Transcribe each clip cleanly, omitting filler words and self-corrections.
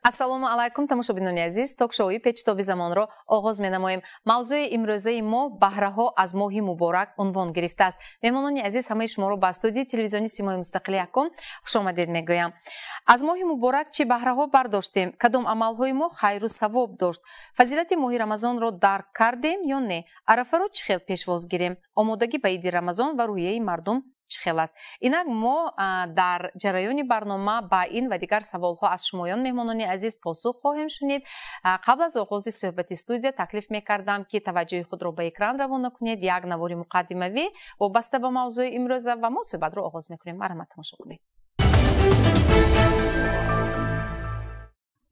Ассалому алайкум, тамошобинони азиз. Ток-шоуи Печтоби замонро оғоз менамоем. Мавзӯи имрӯзаи мо баҳраҳо аз моҳи муборак унвон гирифтааст. Меҳмонони азиз, ҳамаи шуморо ба студияи телевизиони Симои Мустақили якум хушомадед мегӯям. Аз моҳи муборак чӣ баҳраҳо бардоштем? Кадом амалҳои мо хайру савоб дошт? Фазилати моҳи Рамазонро дарк кардем ё не? Арафаро чӣ хел пешвоз гирем? Омодагӣ ба иди Рамазон ва рӯҳияи мардум чӣ хел аст? Инак мо дар ҷараёни барнома ба ин ва дигар саволҳо аз шумоён, меҳмонони азиз, посух хоҳем шунид. Қабл аз оғози суҳбати студия таклиф мекардам, ки таваҷҷӯҳи худро ба экран равона кунед. Як навори муқаддимавӣ вобаста ба мавзӯи имрӯза ва мо суҳбатро оғоз мекунем. Марҳамат, тамошо кунед.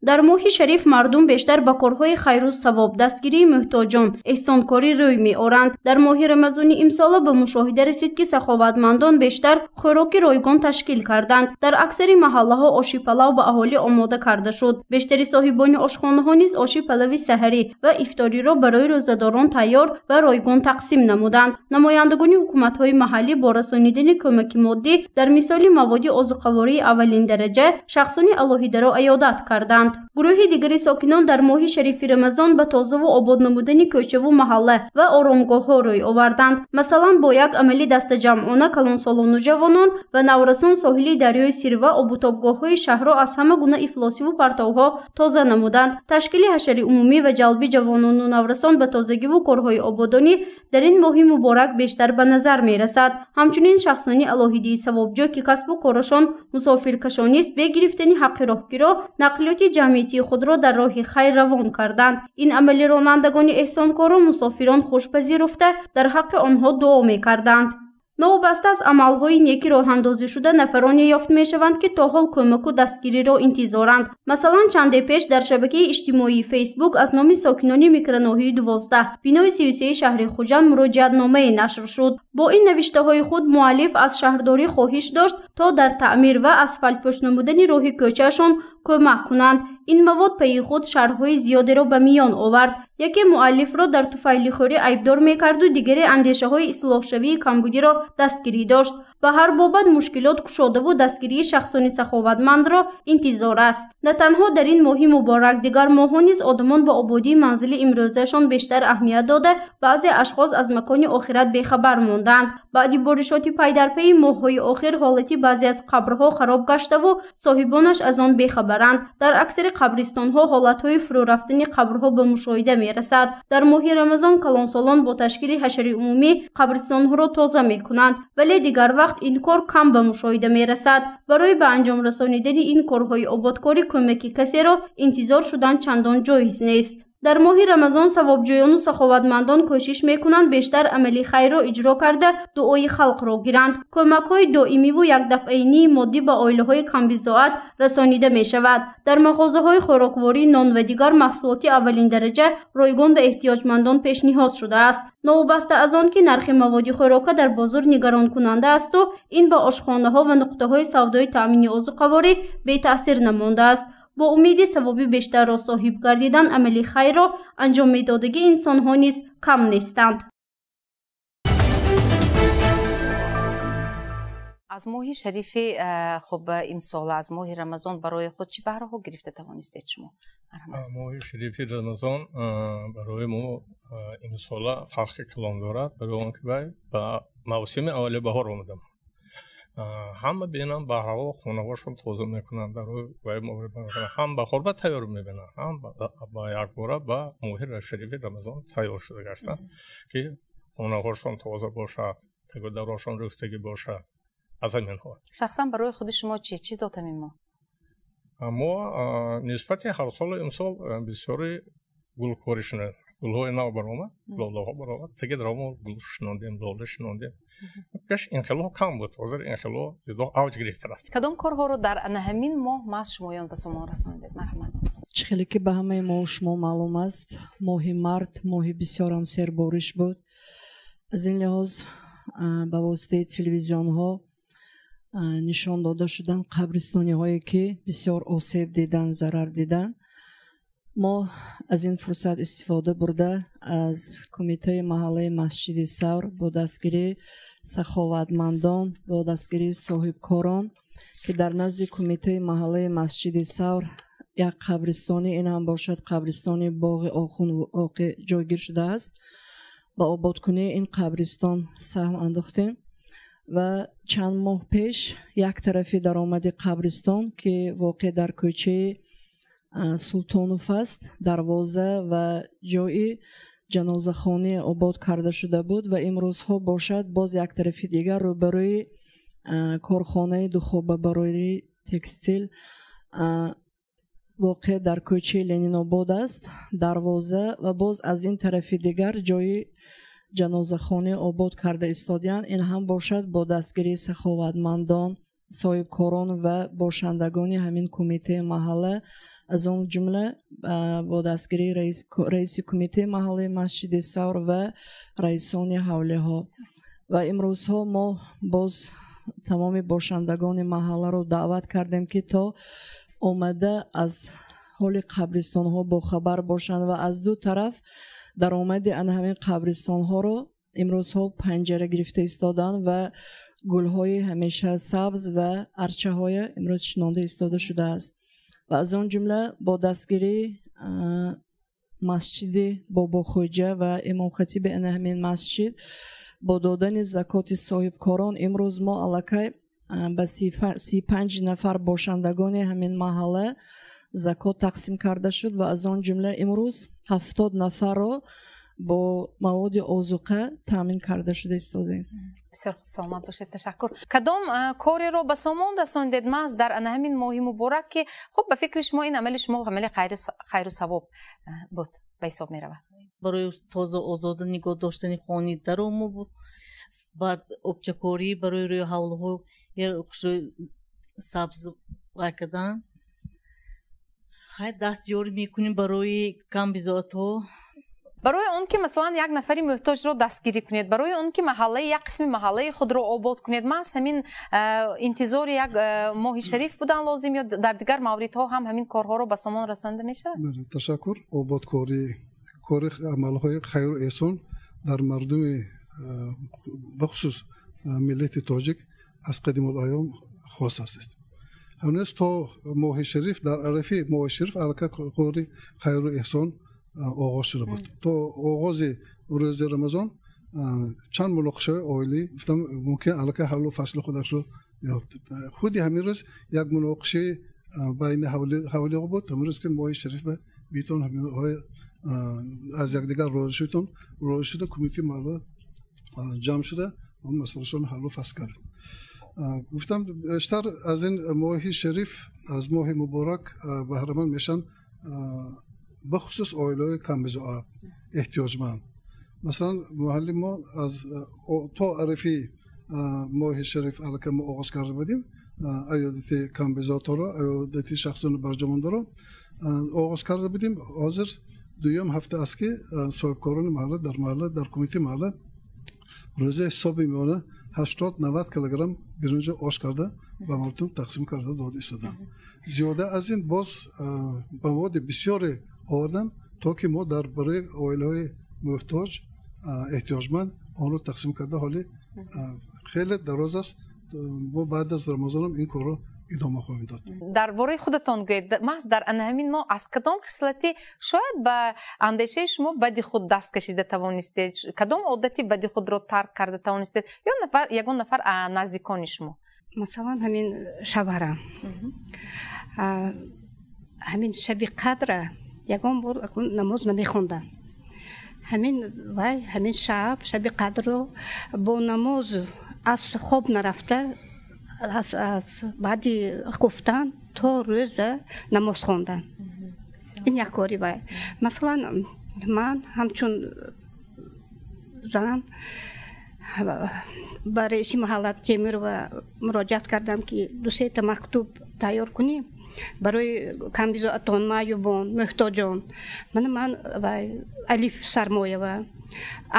Дар моҳи шариф мардум бештар ба корҳои хайру савоб, дастгирии муҳтоҷон, эҳсонкорӣ рӯй меоранд. Дар моҳи рамазони имсола ба мушоҳида расид, ки саховатмандон бештар хӯроки ройгон ташкил карданд. Дар аксари маҳаллаҳо оши палав ба аҳолӣ омода карда шуд. Бештари соҳибони ошхонаҳо низ оши палави саҳарӣ ва ифториро барои рӯзадорон тайёр ва ройгон тақсим намуданд. Намояндагони ҳукуматҳои маҳаллӣ бо расонидани кӯмаки моддӣ дар мисоли маводи озуқавории аввалин дараҷа шахсони алоҳидаро аёдат карданд. Гурӯҳи дигари сокинон дар моҳи шарифи Рамазон ба тозаву обод намудани кӯчаву маҳалла ва оромгоҳҳо рӯй оварданд. Масалан, бо як амали дастаҷамъона калонсолону ҷавонон ва наврасон соҳили дарёи Сирва, обутобгоҳҳои шаҳрро аз ҳама гуна ифлосиву партовҳо тоза намуданд. Ташкили ҳашари умумӣ ва ҷалби ҷавонону наврасон ба тозагиву корҳои ободонӣ дар ин моҳи муборак бештар ба назар мерасад. Ҳамчунин шахсони алоҳидии савобҷӯ, ки касбу корашон мусофиркашонист, бе гирифтани ҳаққи роҳгиро нақлиёти ҷамъиятии худро дар роҳи хайр равон карданд. Ин амали ронандагони эҳсонкорро мусофирон хушпазируфта дар ҳаққи онҳо дуо мекарданд. Новобаста аз амалҳои неки роҳандозӣ шуда, нафароне ёфт мешаванд, ки то ҳол кӯмаку дастгириро интизоранд. Масалан, чанде пеш дар шабакаи иҷтимоии Фейсбук аз номи сокинони микроноҳияи 12 бинои 33 шаҳри Хуҷанд муроҷиатномае нашр шуд. Бо ин навиштаҳои худ муаллиф аз шаҳрдорӣ хоҳиш дошт, то дар таъмир ва асфалтпӯш намудани роҳи кӯчаашон кӯмак кунанд. Ин мавод пайи худ шарҳҳои зиёдеро ба миён овард. Яке муаллифро дар туфайлихӯрӣ айбдор мекарду дигаре андешаҳои ислоҳшавии камбудиро дастгирӣ дошт. Ба ҳар бобат мушкилот кушодаву дастгирии шахсони саховатмандро интизор аст. На танҳо дар ин моҳи муборак, дигар моҳҳо низ одамон ба ободии манзили имрӯзаашон бештар аҳамият дода, баъзе ашхос аз макони охират бехабар монданд. Баъди боришоти пайдарпайи моҳҳои охир ҳолати баъзе аз қабрҳо хароб гаштаву соҳибонаш аз он бехабаранд. Дар аксари қабристонҳо ҳолатҳои фурӯрафтани қабрҳо ба мушоҳида мерасад. Дар моҳи Рамазон калонсолон бо ташкили ҳашари умумӣ қабристонҳоро тоза мекунанд, вале дигар вақт ин кор кам ба мушоҳида мерасад. Барои ба анҷом расонидани ин корҳои ободкорӣ кӯмаки касеро интизор шудан чандон ҷоиз нест. Дар моҳи Рамазон савобҷӯёну саховатмандон кӯшиш мекунанд бештар амали хайрро иҷро карда, дуои халқро гиранд. Кӯмакҳои доимиву якдафъаинии моддӣ ба оилаҳои камбизоат расонида мешавад. Дар мағозаҳои хӯрокворӣ нон ва дигар маҳсулоти аввалин дараҷа ройгон ба эҳтиёҷмандон пешниҳод шудааст. Новобаста аз он ки нархи маводи хӯрока дар бозор нигаронкунанда асту ин ба ошхонаҳо ва нуқтаҳои савдои таъмини озуқаворӣ бетаъсир намондааст. Бо умеди савоби бештарро соҳиб гардидан амали хайрро анҷом медодагии инсонҳо низ кам нестанд. Аз моҳи шарифи хуб имсола, аз моҳи Рамазон барои худ чӣ баҳраҳо гирифта тавонистед шумо? Моҳи шарифи Рамазон барои мо имсола фарқи калон дорад, барои он ки ба мавсими аввали баҳор омадам. Ҳама бинам баҳраҳо хонаҳошон тоза мекунанд, ҳам баҳор ба тайёр мебинанд, ҳам ба якбора ба моҳи шарифи Рамазон тайёр шуда гаштанд, ки хонаҳошон тоза бошад, тагу дарошон рӯфтагӣ бошад. Аз ҳаминҳо шахсан барои худи шумо чӣ дод ҳамин моҳ? Мо нисбати ҳарсолу имсол бисёри гулкорӣ шунед. Гулҳои нав баромад, лолаҳо баромад, теги даромо гул шинондем, лола шинондем. Пеш ин хело кам буд, ҳозир ин хело ҷудо авҷ гирифтааст. Кадом корҳоро дар ана ҳамин моҳ маҳз шумоён ба сомон расонидед? Марҳамат. Чӣ хеле ки ба ҳамаи мо шумо маълум аст, моҳи март моҳи бисёрам сербориш буд. Аз ин лиҳоз ба воситаи телевизионҳо нишон дода шуданд қабристониҳое ки бисёр осеб диданд, зарар диданд. Мо аз ин фурсат истифода бурда аз кумитаи маҳаллаи Масҷиди Савр бо дастгирии саховатмандон, бо дастгирии соҳибкорон, ки дар назди кумитаи маҳаллаи Масҷиди Савр як қабристони, ин ҳам бошад қабристони боғи Охун воқеъ ҷойгир шудааст. Ба ободкунии ин қабристон саҳм андохтем ва чанд моҳ пеш як тарафи даромади қабристон, ки воқеъ дар кӯчаи Султонов аст, дарвоза ва ҷои ҷанозахонӣ обод карда шуда буд ва имрӯзҳо бошад боз як тарафи дигар рӯбарӯи корхонаи духобабарории текстил воқеъ дар кӯчаи Ленинобод аст, дарвоза ва боз аз ин тарафи дигар ҷои ҷанозахонӣ обод карда истодиянд. Ин ҳам бошад бо дастгирии саховатмандон, соҳибкорон ва бошандагони ҳамин кумитаи маҳалла, аз он ҷумла бо дастгирии раиси кумитаи маҳаллаи масҷиди Савр ва раисони ҳавлиҳо. Ва имрӯзҳо мо боз тамоми бошандагони маҳалларо даъват кардем, ки то омада аз ҳоли қабристонҳо бохабар бошанд ва аз ду тараф даромади ана ҳамин қабристонҳоро имрӯзҳо панҷара гирифта истоданд ва гулҳои ҳамеша сабз ва арчаҳоя имрӯз шинонда истода шудааст. Ва аз он ҷумла бо дастгирии масҷиди Бобохӯҷа ва имомхатиби ана ҳамин масҷид бо додани закоти соҳибкорон имрӯз мо аллакай ба 35 нафар бошандагони ҳамин маҳалла закот тақсим карда шуд ва аз он ҷумла имрӯз 70 нафарро бо маводи озуқа таъмин карда шуда истодаем. Бисёр хуб, саломат бошед, ташаккур. Кадом кореро ба сомон расондед маҳз дар ана ҳамин моҳи муборак, ки хуб ба фикри шумо ин амали шумо амали хайру савоб буд ба ҳисоб меравад? Барои тоза озода нигоҳ доштани хони дарому буд, баъд обчакорӣ барои рӯи ҳавлҳо хушрӯй сабз вай кардан. Хай дастёрӣ мекунем барои камбизоатҳо. Барои он ки масалан як нафари муҳтоҷро дастгирӣ кунед, барои он ки маҳаллаи як қисми маҳаллаи худро обод кунед, маҳз ҳамин интизори як моҳи шариф будан лозим ё дар дигар мавридҳо ҳам ҳамин корҳоро ба сомон расонида мешавад? Бале, ташаккур. Ободкорӣ, кори амалҳои хайру эҳсон дар мардуми бахусус миллати тоҷик аз қадимулайём хос аст. Ҳанӯз то моҳи шариф, дар арафи моҳи шариф аллакай кори хайру эҳсон оғоз шуда буд. То оғози рӯзи Рамазон чанд муноқишаи оилӣ гуфтам мумкин аллакай ҳаллу фасли худашро ёфт. Худи ҳамин рӯз як муноқишаи байни ҳавлиҳо буд. Ҳамин рӯз ки моҳи шариф битон ҳаминҳои аз якдигар розӣ шудтон, розӣ шуда кумитаи маҳалла ҷамъ шуда он масъалашон ҳаллу фасл кард. Гуфтам бештар аз ин моҳи шариф, аз моҳи муборак баҳраманд мешаванд бахусус оилаҳои камбизоат, эҳтиёҷманд. Масалан маҳалли мо аз то арафи моҳи шариф аллакай мо оғоз карда будем аёдати камбизоатҳоро, аёдати шахсони барҷомондаро оғоз карда будем. Ҳозир дуюм ҳафта аст ки соҳибкорони маҳалла дар маҳалла, дар кумитаи маҳалла рӯзи ҳисоби миёна 80-90 килограмм биринҷи ош карда ба мардум тақсим карда дода истоданд. Зиёда аз ин боз маводи бисёре овардан то ки мо дар барои оилаҳои муҳтоҷ, эҳтиёҷманд онро тақсим карда. Ҳоли хеле дароз аст, мо баъд аз Рамазонам ин корро идома хоҳем дод. Дар бораи худатон гӯед, маҳз дар ана ҳамин моҳ аз кадом хислати шояд ба андешаи шумо бади худ даст кашида тавонистед, кадом одати бади худро тарк карда тавонистед ё ягон нафар наздикони шумо? Масалан ҳамин шавҳарам ҳамин шаби қадра ягон бор намоз намехондам. Ҳамин вай ҳамин шаб, шаби қадрро бо намоз аз хоб нарафта, аз баъди гуфтан то рӯза намоз хондан. Ин як кори вай. Масалан ман ҳамчун зан ба раиси маҳалла Темирова муроҷиат кардам, ки ду-сета мактуб тайёр кунӣ барои камбизоатон, маъюбон, муҳтоҷон. Мана ман вай Алиф Сармоева,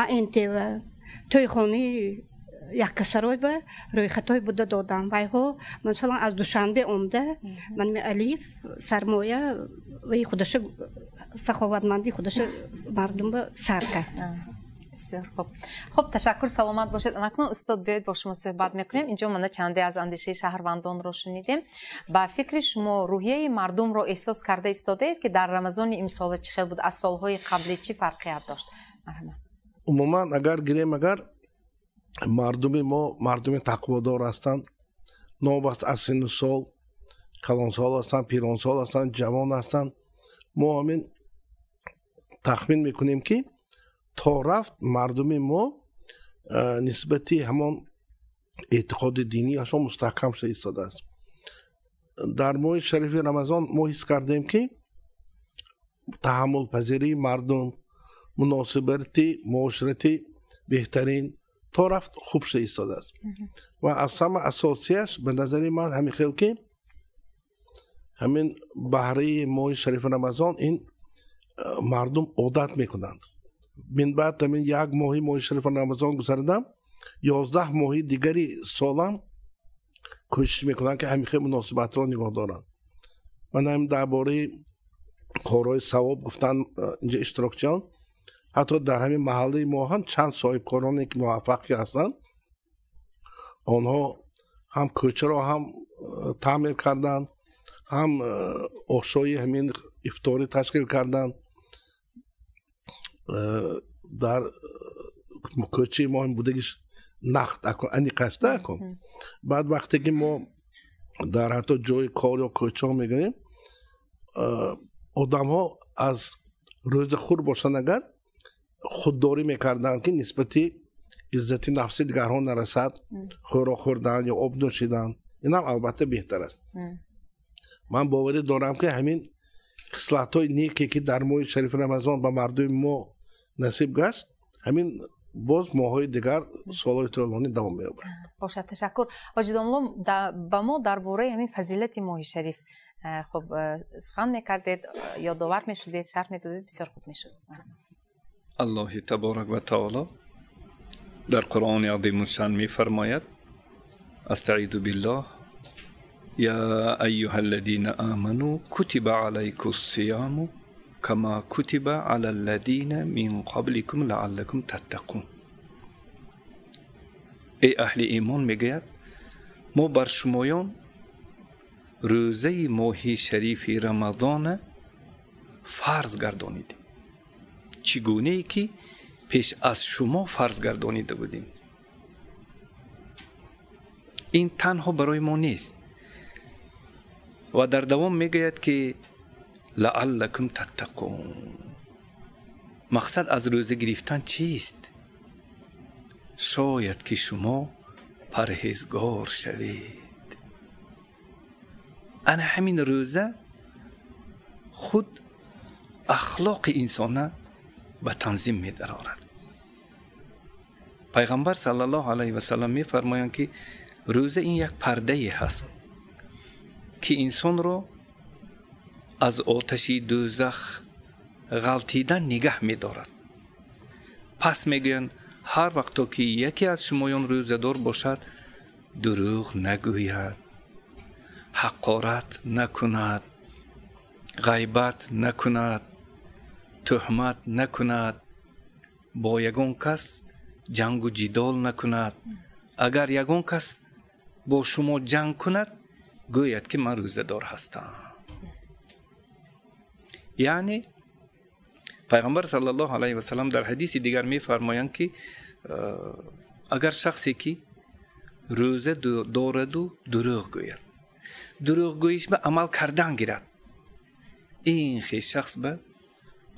АНТва, тӯйхонаи яккасаройба рӯйхатҳои буда додам. Вайҳо масалан аз Душанбе омда, ман Алиф Сармоя ваи худаша саховатмандии худаша мардумба сар кард. Бисёр хуб. Хуб, ташаккур, саломат бошед. Акнун устод, биёед бо шумо суҳбат мекунем. Инҷо мана чанде аз андешаи шаҳрвандонро шунидем. Ба фикри шумо, рӯҳияи мардумро эҳсос карда истодаед, ки дар Рамазони имсола чӣ хел буд, аз солҳои қаблӣ чӣ фарқият дошт? Марҳамат. Умуман агар гирем, агар мардуми мо мардуми тақводор ҳастанд, новобаста аз синну сол, калонсол ҳастанд, пиронсол ҳастанд, ҷавон ҳастанд, мо ҳамин тахмин мекунем, ки то рафт мардуми мо нисбати ҳамон эътиқоди динияшон мустаҳкам шуда истодааст. Дар моҳи шарифи Рамазон мо ҳис кардем, ки таҳаммулпазирии мардум, муносибати муоширати беҳтарин то рафт хуб шуда истодааст. Ва аз ҳама асосияш ба назари ман ҳамин хел, ки ҳамин баҳраи моҳи шарифи Рамазон ин мардум одат мекунанд. Минбаъд ҳамин як моҳи моҳи шарифи Рамазон гузарадам, 11 моҳи дигари солам кӯшиш мекунанд, ки ҳамин хел муносибатро нигоҳ доранд. Ман ҳам дар бораи корҳои савоб гуфтан инҷа иштирокчиён, ҳатто дар ҳамин маҳаллаи мо ҳам чанд соҳибкороне, ки муваффақ ҳастанд, онҳо ҳам кӯчаро ҳам таъмир карданд, ҳам ошои ҳамин ифторӣ ташкил карданд. Дар кӯчаи мо будагиш нақд аниқаш накун. Баъд вақте ки мо дар ҳатто ҷои кор ё кӯчаҳо мегӯем, одамҳо аз рӯзахӯр бошанд, агар худдорӣ мекарданд, ки нисбати иззати нафси дигарҳо нарасад, хӯрок хӯрдан ё об нӯшидан, инам албатта беҳтар аст. Ман боварӣ дорам, ки ҳамин хислатҳои неке, ки дар моҳи шарифи Рамазон ба мардуми мо насиб гашт, ҳамин боз моҳҳои дигар, солҳои тӯлонӣ давом меёбад. Бошад, ташаккур. Ҳоҷи домулло, ба мо дар бораи ҳамин фазилати моҳи шариф хуб сухан мекардед, ёдовар мешудед, шарҳ медодед, бисёр хуб мешуд. Аллоҳи таборак ва таоло дар Қуръони азимушшан мефармояд: астаизу биллоҳ, я айюҳа аллазина аману кутиба алайкус сияму кама кутиба ала аллазина мин қабликум лааллакум таттақун. Эй аҳли имон, мегӯяд, мо бар шумоён рӯзаи моҳи шарифи Рамазона фарз гардонидем, чӣ гунае ки пеш аз шумо фарз гардонида будем. Ин танҳо барои мо нест. Ва дар давом мегӯяд, ки лааллакум таттақун. Мақсад аз рӯза гирифтан чист? Шояд ки шумо парҳезгор шавед. Ана ҳамин рӯза худ ахлоқи инсона ба танзим медарорад. Пайғамбар саллаллоҳу алайҳи васаллам мефармоянд, ки рӯза ин як пардае ҳаст, ки инсонро аз оташи дӯзах ғалтидан нигаҳ медорад. Пас мегӯянд, ҳар вақто ки яке аз шумоён рӯзадор бошад, дурӯғ нагӯяд, ҳақорат накунад, ғайбат накунад, тӯҳмат накунад, бо ягон кас ҷангу ҷидол накунад. Агар ягон кас бо шумо ҷанг кунад, гӯяд, ки ман рӯзадор ҳастам. Яъне пайғамбар саллаллоҳу алайҳи васаллам дар ҳадиси дигар мефармоянд, ки агар шахсе ки рӯза дораду дурӯғ гӯяд, дурӯғгӯиш ба амал кардан гирад, ин хел шахс ба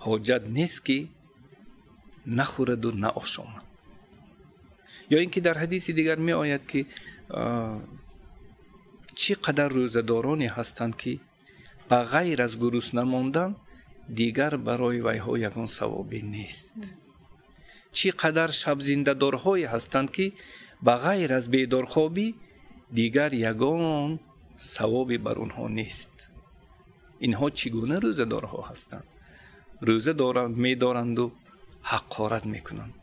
ҳоҷат нест, ки нахӯраду наошомад. Ё ин ки дар ҳадиси дигар меояд, ки чӣ қадар рӯзадороне ҳастанд, ки ба ғайр аз гурусна мондан дигар барои вайҳо ягон савобе нест. Чӣ қадар шабзиндадорҳое ҳастанд, ки ба ғайр аз бедорхобӣ дигар ягон савобе бар онҳо нест. Инҳо чӣ гуна рӯзадорҳо ҳастанд? Рӯза медоранду ҳақорат мекунанд,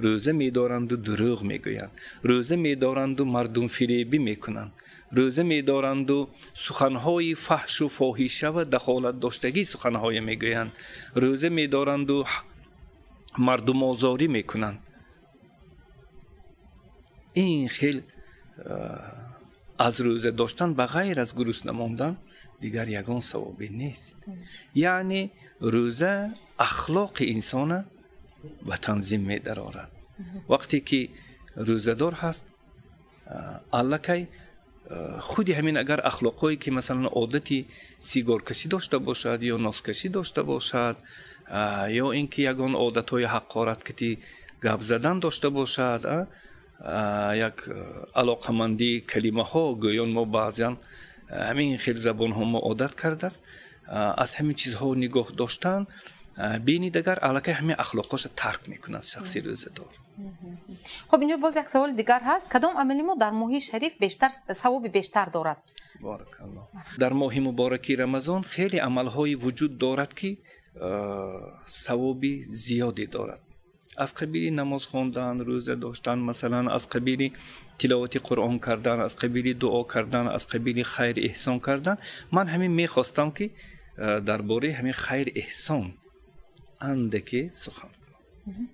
рӯза медоранду дурӯғ мегӯянд, рӯза медоранду мардумфиребӣ мекунанд, рӯза медоранду суханҳои фаҳшу фоҳиша ва дахолатдоштагӣ суханҳое мегӯянд, рӯза медоранду Мардумозорӣ мекунанд. Ин хел аз рӯза доштан ба ғайр аз гурусна мондан дигар ягон савобе нест. Яъне рӯза ахлоқи инсона ба танзим медарорад. Вақте ки рӯзадор ҳаст, аллакай худи ҳамин агар ахлоқҳое ки масалан одати сигоркашӣ дошта бошад ё носкашӣ дошта бошад, ё ин ки ягон одатҳои ҳақорат кати гап задан дошта бошад, як алоқамандии калимаҳо гӯён мо баъзан ҳамин хел забонҳо мо одат кардааст, аз ҳамин чизҳо нигоҳ доштан, бинид агар аллакай ҳамин ахлоқҳоша тарк мекунад шахси рӯзадор. Хуб, инҷо боз як саволи дигар ҳаст. Кадом амали мо дар моҳи шариф бештар савоби бештар дорад? Баракаллоҳ. Дар моҳи мубораки Рамазон хеле амалҳое вуҷуд дорад, ки савоби зиёде дорад. Аз қабили намоз хондан, рӯза доштан, масалан аз қабили тиловати Қуръон кардан, аз қабили дуо кардан, аз қабили хайр эҳсон кардан. Ман ҳамин мехостам, ки дар бораи ҳамин хайр эҳсон андаке сухан кунам.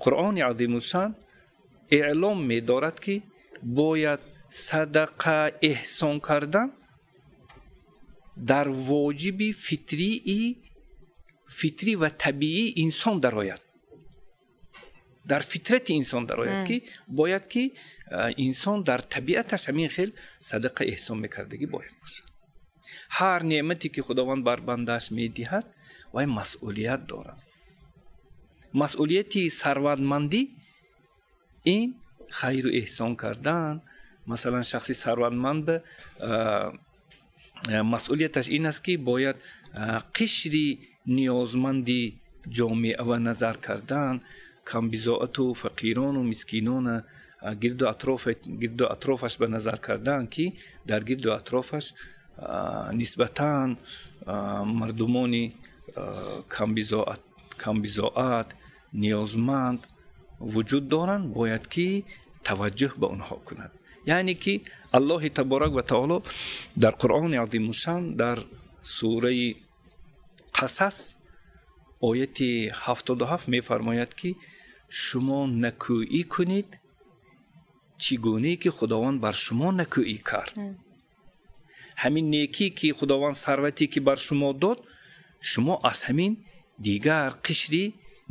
Қуръони азимушшан эълом медорад, ки бояд садақа эҳсон кардан дар воҷиби фитрӣ ва табиии инсон дарояд, дар фитрати инсон дарояд, ки бояд ки инсон дар табиаташ ҳамин хел садақа эҳсон мекардагӣ бояд бошад. Ҳар неъмате ки Худованд бар бандааш медиҳад, вай масъулият дорад. Масъулияти сарватмандӣ ин хайру эҳсон кардан. Масалан, шахси сарватманд масъулияташ ин аст, ки бояд қишри ниёзманди ҷомеа ва назар кардан, камбизоату фақирону мискинона гирду атрофаш ба назар кардан, ки дар гирду атрофаш нисбатан мардумони камбизоат, ниёзманд вуҷуд доранд, бояд ки таваҷҷӯҳ ба онҳо кунад. Яъне ки Аллоҳи таборак ва таоло дар Қуръони азимушшан дар сураи Қасас ояти 77 мефармояд, ки шумо накӯӣ кунед, чӣ гунае ки Худованд бар шумо накӯӣ кард. Ҳамин некӣ ки Худованд сарвате ки бар шумо дод, шумо аз ҳамин дигар қишри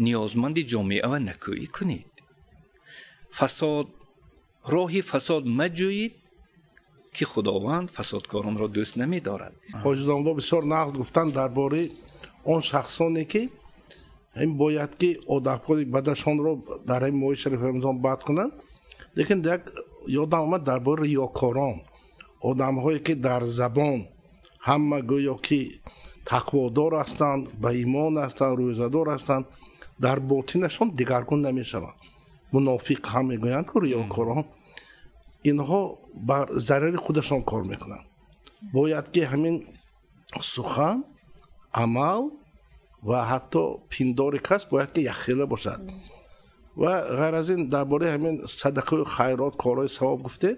ниёзманди ҷомеа накӯӣ кунед. Фасод, роҳи фасод маҷӯед, ки Худованд фасодкоронро дӯст намедорад. Ҳоҷи домло бисёр нағз гуфтанд дар бораи он шахсоне, ки ин бояд ки одабҳои бадашонро дар ин моҳи шарифи Рамазон бад кунанд. Лекин як ёдам омад дар бораи риёкорон, одамҳое ки дар забон ҳама гӯё ки тақводор ҳастанд, ба имон ҳастанд, рӯзадор ҳастанд, дар ботинашон дигаргун намешаванд. Мунофиқ ҳам мегӯянд ку риёкорон. Инҳо бар зарари худашон кор мекунанд. Бояд ки ҳамин сухан, амал ва ҳатто пиндори кас бояд ки якхела бошад. Ва ғайр аз ин дар бораи ҳамин садақаю хайрот, корҳои савоб гуфтед,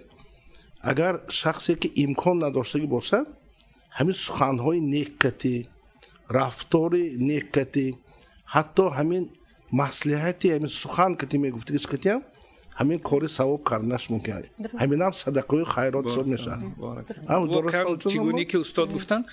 агар шахсе ки имкон надоштагӣ бошад, ҳамин суханҳои неккатӣ, рафтори неккатӣ, ҳатто ҳамин маслиҳати ҳамин сухан кати мегуфтагиш катиам ҳамин кори савоб карданаш мумкин. Ҳаминам садақаи хайрот ҳисоб мешавад. Чӣ гуне ки устод гуфтанд,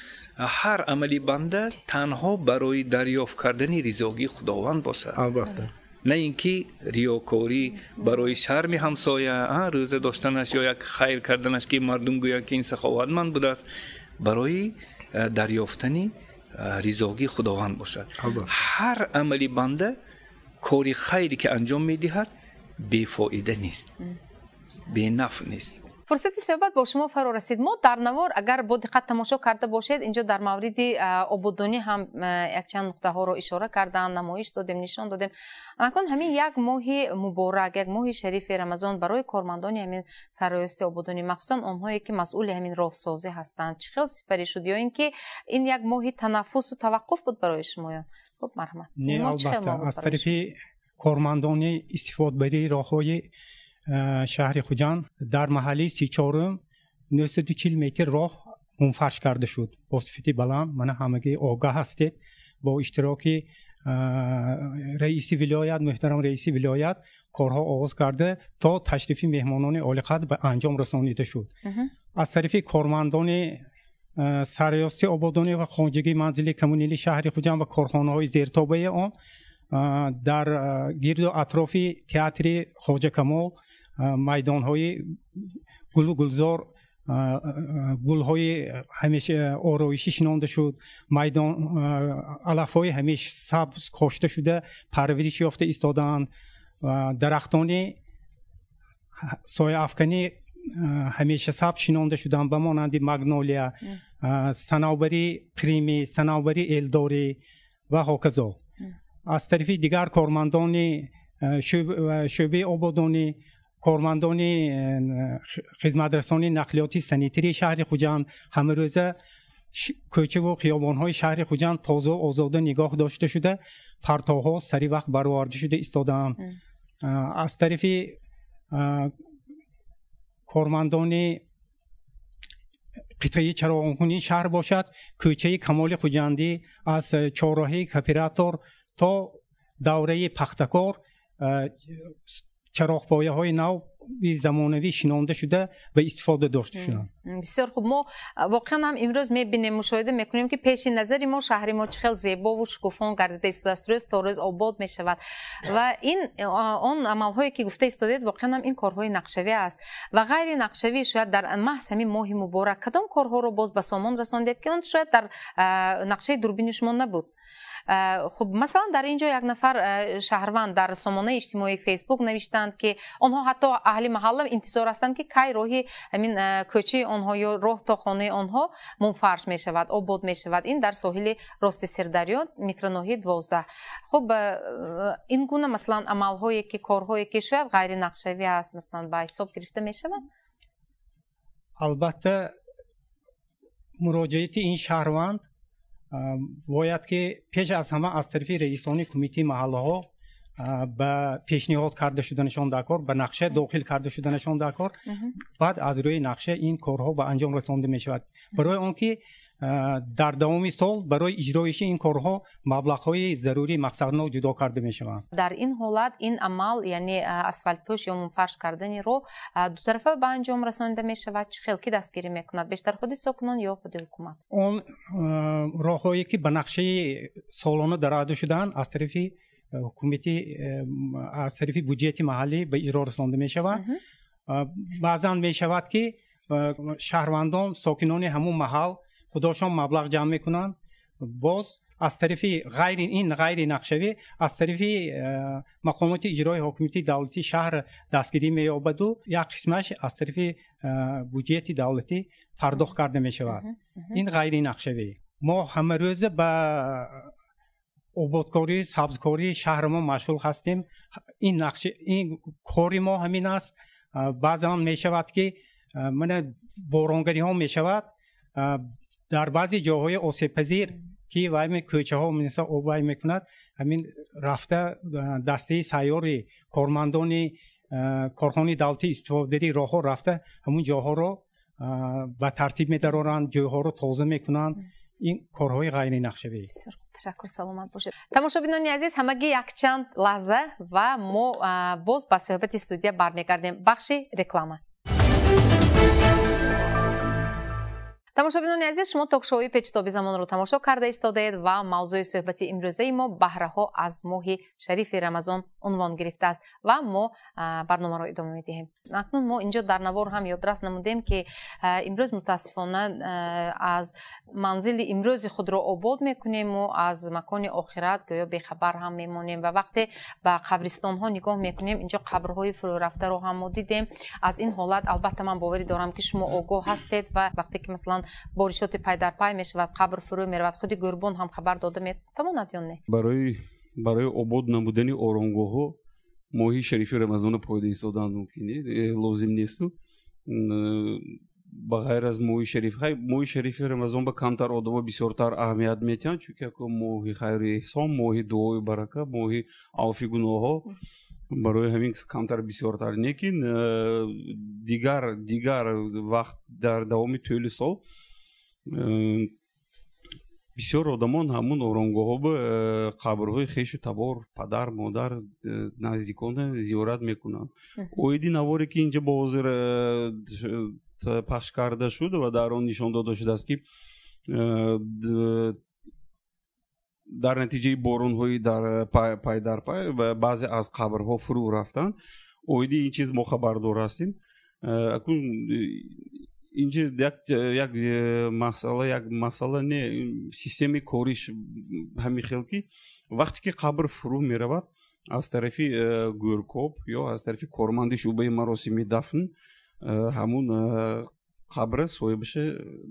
ҳар амали банда танҳо барои дарёфт кардани ризогии Худованд бошад. Албатта. На ин ки риёкорӣ барои шарми ҳамсоя, рӯза доштанаш ё як хайр карданаш, ки мардум гӯянд ки ин саховатманд будааст, барои дарёфтани ризогии Худованд бошад. Ҳар амали банда кори хайре ки анҷом медиҳад бефоида нест, бенаф нест. Фурсати суҳбат бо шумо фаро расид. Мо дар навор агар бо диққат тамошо карда бошед, инҷо дар мавриди ободонӣ ҳам якчанд нуқтаҳоро ишора кардан, намоиш додем, нишон додем. Акнун ҳамин як моҳи муборак, як моҳи шарифи Рамазон барои кормандони ҳамин сарроёсти ободонӣ, махсусан онҳое ки масъули ҳамин роҳсозӣ ҳастанд, чӣ хел сипарӣ шуд ё ин ки ин як моҳи танаффусу таваққуф буд барои шумоён? Хуб, марҳамат. Не, албатта, аз тарафи кормандони истифодабарии роҳҳои шаҳри Хуҷанд дар маҳаллаи 34 940 метр роҳ мунфарш карда шуд бо сифати баланд. Мана ҳамагӣ огаҳ ҳастед, бо иштироки Раиси вилоят, муҳтарам раиси вилоят корҳо оғоз карда то ташрифи меҳмонони олиқадр ба анҷом расонида шуд. Аз тарафи кормандони сарриёсати ободонӣ ва хоҷагии манзили коммуналии шаҳри Хуҷанд ва корхонаҳои зертобаи он дар гирду атрофи театри Хоҷа Камол майдонҳои гулу гулзор, гулҳои ҳамеша ороишӣ шинонда шуд, майдон алафҳои ҳамеша сабз кошта шуда парвариш ёфта истодаанд, дарахтони сояафканӣ ҳамеша сабз шинонда шуданд ба монанди магнолия, санавбари қримӣ, санавбари элдорӣ ва ҳоказо. Аз тарафи дигар кормандони шӯъбаи ободонӣ, кормандони хизматрасонии нақлиёти санитарии шаҳри Хуҷанд ҳамарӯза кӯчаву хиёбонҳои шаҳри Хуҷанд тоза озода нигоҳ дошта шуда, партовҳо сари вақт бароварда шуда истодаанд. Аз тарафи кормандони қитъаи чароғонкунии шаҳр бошад, кӯчаи Камоли Хуҷандӣ аз чорроҳаи Кооператор то давраи Пахтакор чароғпояҳои нав замонавӣ шинонда шуда ва истифода дошта шуданд. Бисёр хуб. Мо воқеан ҳам имрӯз мебинем, мушоҳида мекунем, ки пеши назари мо шаҳри мо чӣ хел зебову шукуфон гардида истодааст, рӯз то рӯз обод мешавад ва ин он амалҳое ки гуфта истодед, воқеан ҳам ин корҳои нақшавӣ аст ва ғайри нақшавӣ шояд дар маҳз ҳамин моҳи муборак кадом корҳоро боз ба сомон расондед, ки он шояд дар нақшаи дурбини шумо набуд? Хуб, масалан, дар ин ҷо як нафар шаҳрванд дар сомонаи иҷтимоии Фейсбук навиштанд, ки онҳо ҳатто аҳли маҳалла интизор ҳастанд, ки кай роҳи ҳамин кӯчаи онҳо ё роҳ то хонаи онҳо мунфарш мешавад, обод мешавад. Ин дар соҳили рости Сирдарё, микроноҳияи 12. Хуб, ин гуна масалан амалҳое ки, корҳое ки шояд ғайринақшавӣ аст, масалан ба ҳисоб гирифта мешавад? Албатта, муроҷиати ин шаҳрванд бояд ки пеш аз ҳама аз тарафи раисони кумитаи маҳаллаҳо ба пешниҳод карда шуданашон дар кор, ба нақша дохил карда шуданашон дар кор, баъд аз рӯи нақша ин корҳо ба анҷом расонда мешавад. Барои он ки дар давоми сол барои иҷроиши ин корҳо маблағҳои зарурӣ мақсаднок ҷудо карда мешаванд. Дар ин ҳолат ин амал, яъне асфалтпӯш ё мунфарш кардани роҳ, дутарафа ба анҷом расонида мешавад? Чӣ хел, ки дастгирӣ мекунад, бештар худи сокинон ё худи ҳукумат? Он роҳҳое ки ба нақшаи солона дароада шудаанд, аз тарафи ҳукумати, аз тарафи буҷети маҳаллӣ ба иҷро расонда мешаванд. Баъзан мешавад, ки шаҳрвандон, сокинони ҳамун маҳал худошон маблағ ҷамъ мекунанд, боз аз тарафи ғайри ин ғайри нақшавӣ аз тарафи мақомоти иҷрои ҳокимияти давлатии шаҳр дастгирӣ меёбаду як қисмаш аз тарафи буҷети давлатӣ пардохт карда мешавад. Ин ғайри нақшавӣ. Мо ҳамарӯза ба ободкорӣ, сабзкории шаҳри мо машғул ҳастем. Ин нақши, ин кори мо ҳамин аст. Баъзан мешавад, ки мана боронгариҳо мешавад, дар баъзе ҷойҳои осебпазир, ки вай кӯчаҳо об вай мекунад, ҳамин рафта дастаи сайёри кормандони корхонаи давлатии истифодаи роҳҳо рафта ҳамун ҷойҳоро ба тартиб медароранд, ҷойҳоро тоза мекунанд. Ин корҳои ғайринақшавӣ. Ташаккур, саломат бошед. Тамошобинони азиз, ҳамагӣ якчанд лаҳза ва мо боз ба суҳбати студия бармегардем. Бахши реклама. Тамошобинони азиз, шумо ток-шоуи Печтоби замонро тамошо карда истодаед ва мавзӯи суҳбати имрӯзаи мо баҳраҳо аз моҳи шарифи Рамазон унвон гирифтааст ва мо барномаро идома медиҳем. Акнун мо инҷо дар навор ҳам ёдрас намудем, ки имрӯз мутаассифона аз манзили имрӯзи худро обод мекунему аз макони охират гӯё бехабар ҳам мемонем ва вақте ба қабристонҳо нигоҳ мекунем, инҷо қабрҳои фурӯрафтаро ҳам мо дидем. Аз ин ҳолат албатта ман боварӣ дорам, ки шумо огоҳ ҳастед ва вақте ки масалан боришоти пайдарпай мешавад, қабр фурӯ меравад, худи гӯрбон ҳам хабар дода метавонад ё не? Барои обод намудани оромгоҳҳо моҳи шарифи Рамазонро пайдо истодан мумкин лозим несту. Ба ғайр аз моҳи шариф, хай, моҳи шарифи Рамазон ба камтар одамо бисёртар аҳамият метиҳанд, чунки яко моҳи хайру эҳсон, моҳи дуою барака, моҳи авфи гуноҳҳо, барои ҳамин камтар бисёртар. Лекин дигар вақт дар давоми тӯли сол Бисёр одамон ҳамун оромгоҳҳо ба қабрҳои хешу табор, падар, модар, наздикона зиёрат мекунанд. Оиди наворе ки инҷа бо ҳозир пахш карда шуд ва дар он нишон дода шудааст, ки дар натиҷаи боронҳои пай дар пай баъзе аз қабрҳо фурӯ рафтанд, оиди ин чиз мо хабардор ҳастем. Акун инҷа як масъала, як масъала не, системаи кориш ҳамин хел, ки вақте ки қабр фурӯ меравад, аз тарафи гӯркоб ё аз тарафи корманди шӯъбаи маросими дафн ҳамун қабра соҳибаша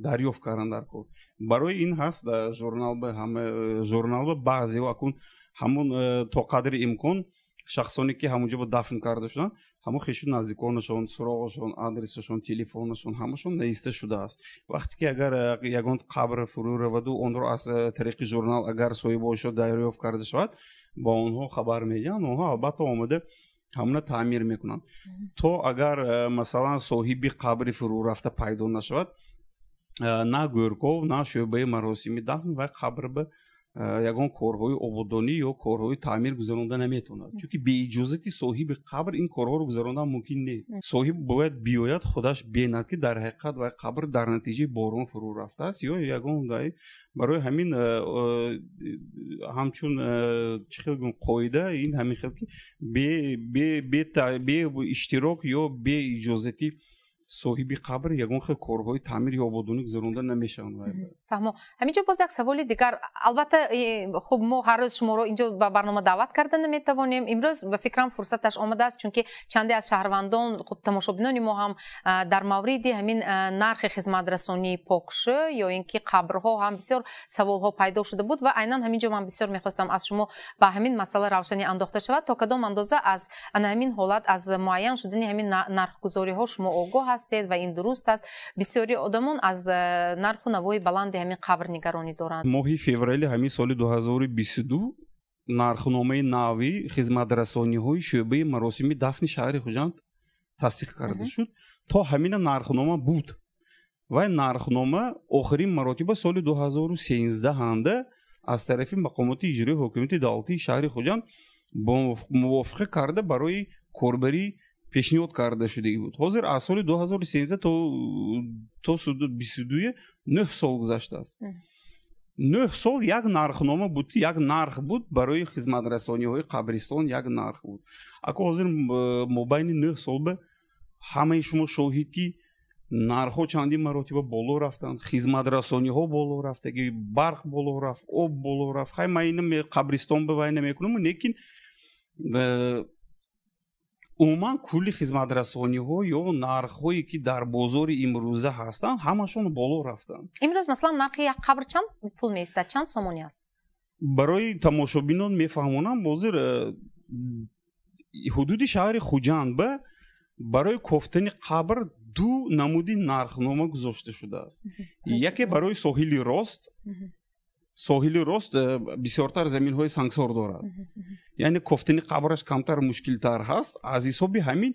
дарёфт кардан дар кор. Барои ин ҳаст журнал, ба ҳама журнал ба баъзео акун ҳамун то қадри имкон шахсоне ки ҳамунҷо ба дафн карда шуданд, ҳамон хешу наздиконашон, суроғашон, адресашон, телефонашон ҳамашон нависта шудааст. Вақте ки агар ягон қабр фурӯ раваду онро аз тариқи журнал агар соҳибошо дарёфт карда шавад, ба онҳо хабар медиҳанд, онҳо албатта омада ҳамона таъмир мекунанд. То агар масалан соҳиби қабри фурӯ рафта пайдо нашавад, на гӯрков, на шӯъбаи маросими дафн вай қабр ба ягон корҳои ободонӣ ё корҳои таъмир гузаронда наметавонад, чунки беиҷозати соҳиби қабр ин корҳоро гузарондан мумкин не. Соҳиб бояд биёяд, худаш бинад, ки дар ҳақиқат вай қабр дар натиҷаи борон фурӯ рафтааст ё ягон. Барои ҳамин ҳамчун чӣ хел гӯям, қоида ин ҳамин хел, ки бе иштирок ё бе иҷозати соҳиби қабр ягон хел корҳои таъмир ё ободонӣ гузаронда намешаванд. Фаҳмо. Ҳаминҷо боз як саволи дигар. Албатта, хуб, мо ҳар рӯз шуморо инҷо ба барнома даъват карда наметавонем. Имрӯз ба фикрам фурсаташ омадааст, чунки чанде аз шаҳрвандон, хуб, тамошобинони мо ҳам дар мавриди ҳамин нархи хизматрасонии покшӯ ё ин ки қабрҳо ҳам бисёр саволҳо пайдо шуда буд ва айнан ҳамин ҷо ман бисёр мехостам аз шумо ба ҳамин масъала равшанӣ андохта шавад, то кадом андоза аз ана ҳамин ҳолат, аз муайян шудани ҳамин нархгузориҳо шумо огоҳ ҳастед ва ин дуруст аст. Бисёри одамон аз нарху навои баланди ҳамин қабр нигаронӣ доранд. Моҳи феврали ҳамин соли 2022 нархномаи нави хизматрасониҳои шӯъбаи маросими дафни шаҳри Хуҷанд тасдиқ карда шуд. То ҳамина нархнома буд. Вай нархнома охирин маротиба соли 2013 аз тарафи мақомоти иҷроии ҳокимияти давлатии шаҳри Хуҷанд мувофиқа карда барои корбарӣ пешниҳод карда шудагӣ буд. Ҳозир аз соли 2013 то 22 9 сол гузаштааст. 9 сол як нархнома буд, як нарх буд барои хизматрасониҳои қабристон, як нарх буд. Ако ҳозир мобайни 9 сол ба ҳамаи шумо шоҳид, ки нархҳо чандин маротиба боло рафтанд, хизматрасониҳо боло рафтаги, барқ боло рафт, об боло рафт. Хай, ман ина қабристон ба вай намекунам, лекин умуман кулли хизматрасониҳо ё нархҳое ки дар бозори имрӯза ҳастанд, ҳамашон боло рафтанд. Имрӯз масалан нархи як қабр чанд пул меистад, чанд сомонӣ аст? Барои тамошобинон мефаҳмонам, ҳозир ҳудуди шаҳри Хуҷанд ба барои кофтани қабр ду намуди нархнома гузошта шудааст. Яке барои соҳили рост. Соҳили рост бисёртар заминҳои сангсор дорад, яъне кофтани қабраш камтар мушкилтар ҳаст. Аз ҳисоби ҳамин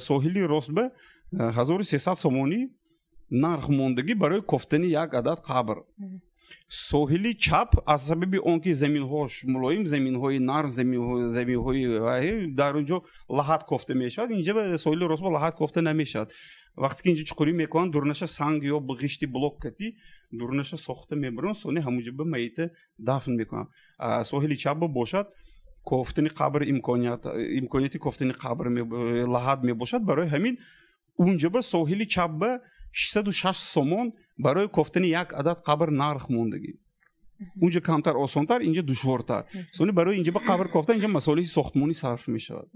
соҳили рост ба 1300 сомонӣ нарх мондагӣ барои кофтани як адад қабр. Соҳили чап аз сабаби он ки заминҳош мулоим, заминҳои нарм, заминҳои дар он ҷо лаҳат кофта мешавад, инҷа ба соҳили рост ба лаҳат кофта намешавад. Вақте ки инҷа чуқурӣ мекунанд, дурнаша санг ё ғишти блок кати дурнаша сохта мебаранд, сони ҳамунҷа ба маита дафн мекунанд. Соҳили чап бошад, кофтани қабр имконияти кофтани қабр лаҳат мебошад. Барои ҳамин унҷа ба соҳили чап ба 606 сомон барои кофтани як адад қабр нарх мондагӣ. Унҷа камтар осонтар, инҷа душвортар. Сони барои инҷа ба қабр кофтан инҷа масолиҳи сохтмонӣ сарф мешавад.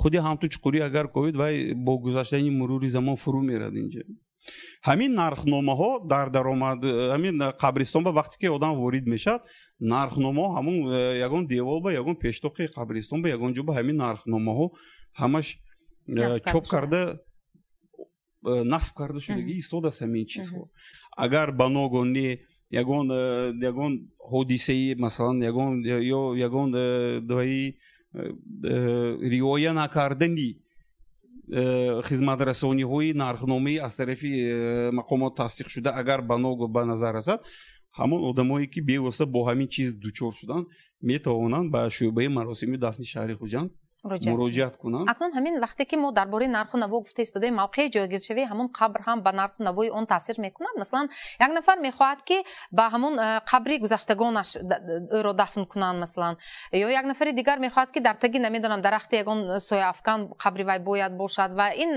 Худи ҳамту чуқурӣ агар ковид, вай бо гузаштани мурури замон фурӯ мерад. Инҷа ҳамин нархномаҳо дар даромад ҳамин қабристон ба вақте ки одам ворид мешавад, нархномаҳо ҳамун ягон девол ба ягон пештоқи қабристон ба ягон ҷо ба ҳамин нархномаҳо ҳамаш чоп карда насб карда шудагӣ истодааст ҳамин чизҳо. Агар ба ногоҳ ягон ҳодисаи, масалан, ягон ё ягон двои риоя накардани Хизматрасониҳои нархномаи аз тарафи мақомот тасдиқ шуда агар ба ногоҳ ба назар расад, ҳамон одамое ки бевосита бо ҳамин чиз дучор шуданд, метавонанд ба шӯъбаи маросими дафни шаҳри Хуҷанд муроҷиат кунанд. Акнун ҳамин вақте ки мо дар бораи нарху наво гуфта истодаем, мавқеи ҷойгиршавии ҳамон қабр ҳам ба нарху навои он таъсир мекунад. Масалан, як нафар мехоҳад, ки ба ҳамон қабри гузаштагонаш ӯро дафн кунанд, масалан, ё як нафари дигар мехоҳад, ки дар таги, намедонам, дарахти ягон сояафкан қабри вай бояд бошад, ва ин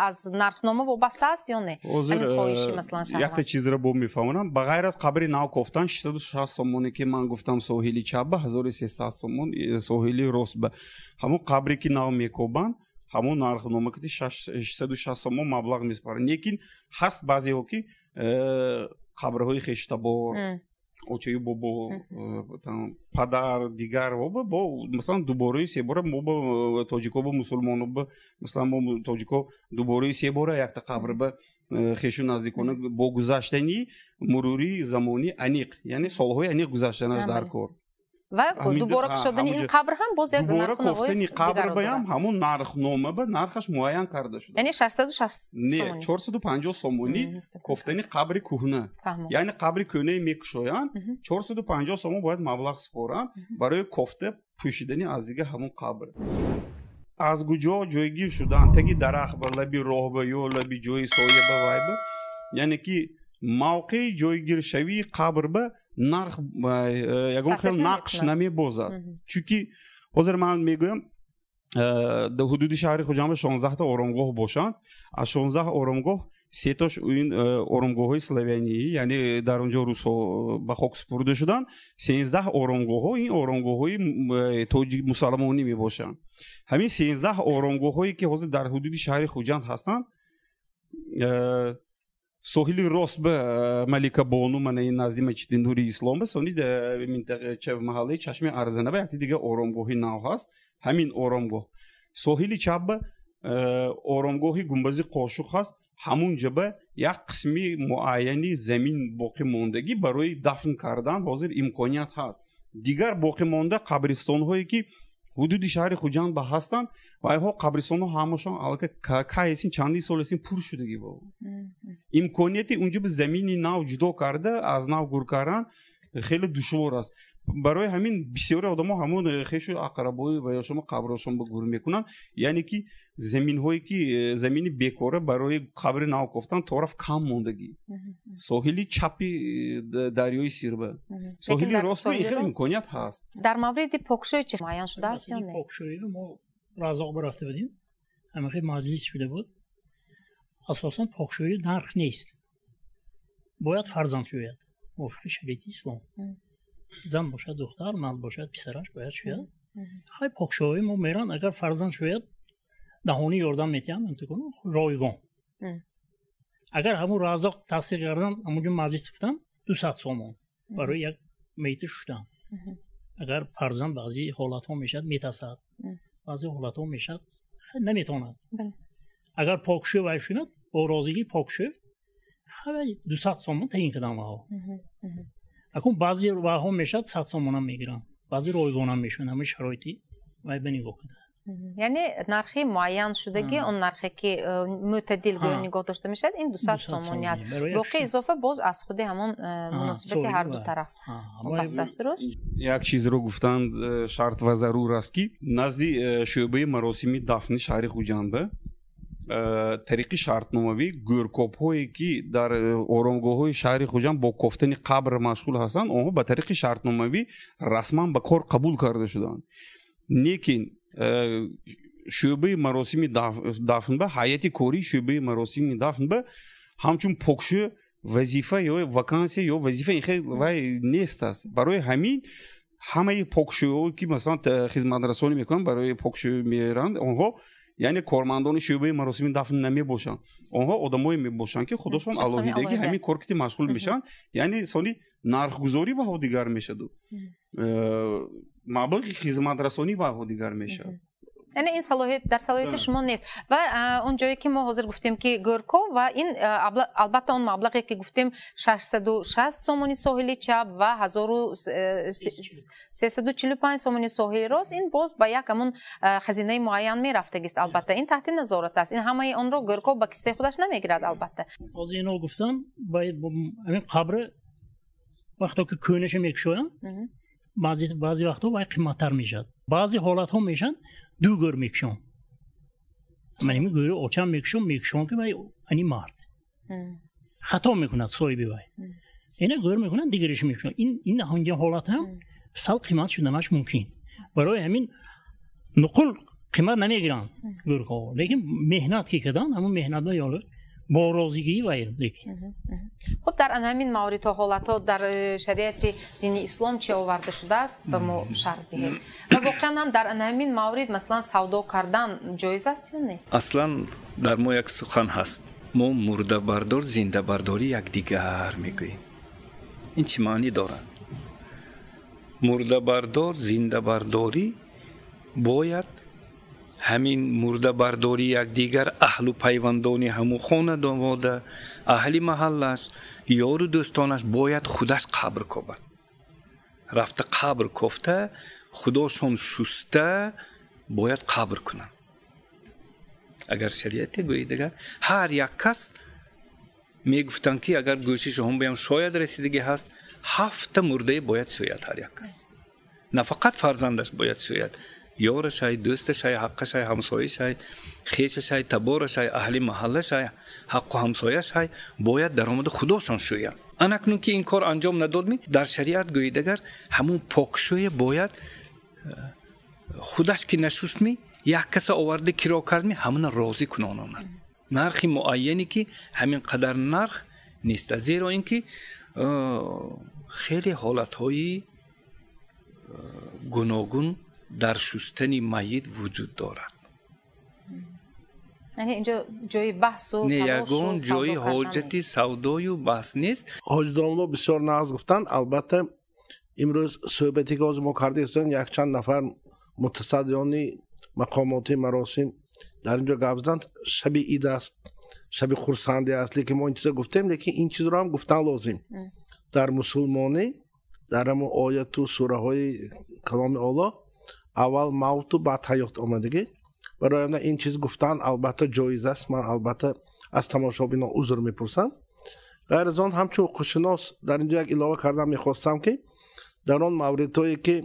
аз нархнома вобаста аст ё не? Ҳамин хоҳиши, масалан, шаҳрванд. Якта чизро бо мефаҳмонам. Ба ғайр аз қабри нав кофтан 660 сомоне ки ман гуфтам соҳили чап ба 1300 сомон соҳили рост ба, ҳамон қабре ки нав мекобанд, ҳамон нархнома ки 660 сомон маблағ месупоранд. Лекин ҳаст баъзеҳо ки қабрҳои хештабор, очаю бобо, падар, дигар бо, масалан, дубораи себора мо ба тоҷико, ба мусулмоно, ба масалан мо тоҷико дубораи себора якта қабр ба хешу наздикона бо гузаштани мурури замони аниқ, яъне солҳои аниқ гузаштанаш дар кор. Ва дубора кушодани ин қабр ҳам боз як дубора кофтани қабр баям ҳамон нархнома ба нархаш муайян карда шуда. Яъне 660 не, 450 сомонӣ кофтани қабри кӯҳна, яъне қабри кӯҳнаи мекушоянд, 450 сомон бояд маблағ супоранд барои кофта пӯшидани аз дигар ҳамон қабр. Аз куҷо ҷойгир шудаанд, таги дарахт ба, лаби роҳ ба ё лаби ҷои соя ба, вай ба, яъне ки мавқеи ҷойгиршавии қабр ба нарх ягон хел нақш намебозад. Чунки ҳозир ман мегӯям, дар ҳудуди шаҳри Хуҷанд 16та оромгоҳ бошанд, аз 16 оромгоҳ сетош ин оромгоҳҳои славянӣ, яъне дар он ҷо русҳо ба хок супурда шуданд, 13 оромгоҳҳо ин оромгоҳҳои тоҷик мусалмонӣ мебошанд. Ҳамин 13 оромгоҳҳое ки ҳозир дар ҳудуди шаҳри Хуҷанд ҳастанд, соҳили рост ба Малика Бону, мана ин назди мачиди Нури Ислом ба, сони маҳаллаи Чашми Арзана ба якти дигар оромгоҳи нав ҳаст, ҳамин оромгоҳ. Соҳили чап ба оромгоҳи Гумбази Қошуқ ҳаст, ҳамун ҷо ба як қисми муайяни замин боқӣ мондагӣ барои дафн кардан ҳозир имконият ҳаст. Дигар боқӣ монда қабристонҳое ки ҳудуди шаҳри Хуҷанд ба ҳастанд, вайҳо қабристонҳо ҳамашон аллакай кай эсин, чандин сол эсин пур шудагӣ бо. Имконияти унҷо ба замини нав ҷудо карда аз нав гур кардан хеле душвор аст. Барои ҳамин бисёри одамо ҳамон хешу ақрабои ва ё шумо қабрашон ба гур мекунанд, яъне ки заминҳое ки замини бекора барои қабри нав кофтан тораф кам мондагӣ. Соҳили чапи дарёи Сирба, соҳили рост ин хел имконият ҳаст. Дар мавриди покшӯӣ чӣ муайян шудааст ё не? Покшӯиро мо Разоқ барафта будем, ҳамахел маҷлис шуда буд. Асосан покшӯӣ нарх нест, бояд фарзанд шӯяд мувофиқи шариати ислом. Зан бошад духтар, мард бошад писараш бояд шӯяд. Хай, покшӯӣ мо меран, агар фарзанд шӯяд, даҳонӣ ёрдам метиҳанд, ройгон. Агар ҳамун Разоқ тасдиқ кардан, ҳамунҷо маҷлис гуфтан, 200 сомон барои як мейти шуштан. Агар фарзанд баъзи ҳолатҳо мешавад метасад, баъзи ҳолатҳо мешавад наметавонад. Агар покшӯ вай шунад, бо розигии покшӯ хай 200 сомон таъин кардам ваҳо. Акун баъзе ваҳо мешавад 100 сомонам мегиранд, баъзе ройгонам мешаванд, ҳамин шароити вай ба нигоҳ куда. Яъне нархи муайян шудагӣ, он нархе ки мӯътадил гӯё нигоҳ дошта мешавад, ин 200 сомонӣ аст. Боқӣ изофа боз аз худи ҳамон муносибати ҳарду тараф вобаста аст, дуруст? Як чизро гуфтанд шарт ва зарур аст, ки назди шӯъбаи маросими дафни шаҳри Хуҷанд ба тариқи шартномавӣ гӯркобҳое ки дар оромгоҳҳои шаҳри Хуҷанд бо кофтани қабр машғул ҳастанд, онҳо ба тариқи шартномавӣ расман ба кор қабул карда шуданд. Лекин шӯъбаи маросими дафн ба ҳайати кории шӯъбаи маросими дафн ба ҳамчун покшӯ вазифа ё вакансия ё вазифа ин хел вай нест аст. Барои ҳамин ҳамаи покшӯҳое ки масалан хизматрасонӣ мекунанд, барои покшӯ меранд, онҳо яъне кормандони шӯъбаи маросими дафн намебошанд. Онҳо одамое мебошанд, ки худошон алоҳидагӣ ҳамин кор кити машғул мешаванд, яъне соли нархгузорӣ баҳо дигар мешаду маблағи хизматрасонӣ баҳо дигар мешавад. Яъне ин салоҳият дар салоҳияти шумо нест. Ва он ҷое ки мо ҳозир гуфтем, ки гӯрко ва ин албатта он маблағе ки гуфтем 660 сомони соҳили чап ва 1345 сомони соҳили рост, ин боз ба як ҳамун хазинаи муайян мерафтагист. Албатта ин таҳти назорат аст. Ин ҳамаи онро гӯрко ба киссаи худаш намегирад албатта. Ҳозир ино гуфтам, ҳамин қабри вақто ки кӯнаша мекушоянд, баъзе вақтҳо вай қиматтар мешавад. Баъзе ҳолатҳо мешаванд ду гӯр мекушон. Ман ҳамин гӯри очам мекушон, мекушон ки вай ани мард. Хато мекунад соҳиби вай. Ина гӯр мекунанд, дигариш мекушон. Ин ҳанҷа ҳолат ҳам сал қимат шуданаш мумкин. Барои ҳамин нуқул қимат намегиранд гӯрҳо. Лекин меҳнат ки карданд, ҳамон меҳнат ба ёло бо розигии вай лекин. Хуб, дар ҳамин мавридҳо, ҳолатҳо дар шариати дини ислом чӣ оварда шудааст, ба мо шарҳ диҳед. Ва воқеан ҳам дар ҳамин маврид масалан савдо кардан ҷоиз аст ё не? Аслан дар мо як сухан ҳаст. Мо мурдабардор, зиндабардорӣ якдигар мегӯем. Ин чӣ маънӣ дорад? Мурдабардор, зиндабардорӣ бояд ҳамин мурдабардорӣ якдигар аҳлу пайвандони ҳамун хонадонвода, аҳли маҳаллаш, ёру дӯстонаш бояд худаш қабр кобад. Рафта қабр кофта, худошон шуста бояд қабр кунанд. Агар шариате гӯед, агар ҳар як кас мегуфтанд ки агар гӯшиши ҳам биям шояд расидагӣ ҳаст, 7 мурдае бояд шӯяд ҳар як кас. На фақат фарзандаш бояд шӯяд, ёрашай, дӯсташай, ҳаққашай, ҳамсояшай, хешашай, таборашай, аҳли маҳаллашай, ҳаққу ҳамсояшай бояд даромада худошон шӯянд. Анакнун ки ин кор анҷом надодми, дар шариат гӯед агар ҳамун покшӯя бояд худаш ки нашустми, як каса оварда киро кардми, ҳамуна розӣ кунононад. Нархи муайяне ки ҳамин қадар нарх нест, зеро ин ки хеле ҳолатҳои гуногун дар шустани майит вуҷуд дорад. Яъне инҷо ҷои баҳсу не, ягон ҷои ҳоҷати савдою баҳс нест. Ҳоҷи домло бисёр нағз гуфтанд. Албатта имрӯз суҳбате ки ҳозир мо кардаистем, якчанд нафар мутасаддиёни мақомоти маросим дар инҷо гап заданд. Шаби ид аст, шаби хурсандӣ аст, лекин мо ин чиза гуфтем, лекин ин чизро ҳам гуфтан лозим. Дар мусулмонӣ, дар ҳамон ояту сураҳои каломи Аллоҳ аввал мавту баъд ҳаёт омадагӣ. Барои ҳамин ин чиз гуфтан албатта ҷоиз аст. Ман албатта аз тамошобинон узр мепурсам. Ғайр аз он ҳамчун ҳуқуқшинос дар инҷо як илова кардан мехостам ки дар он мавридҳое ки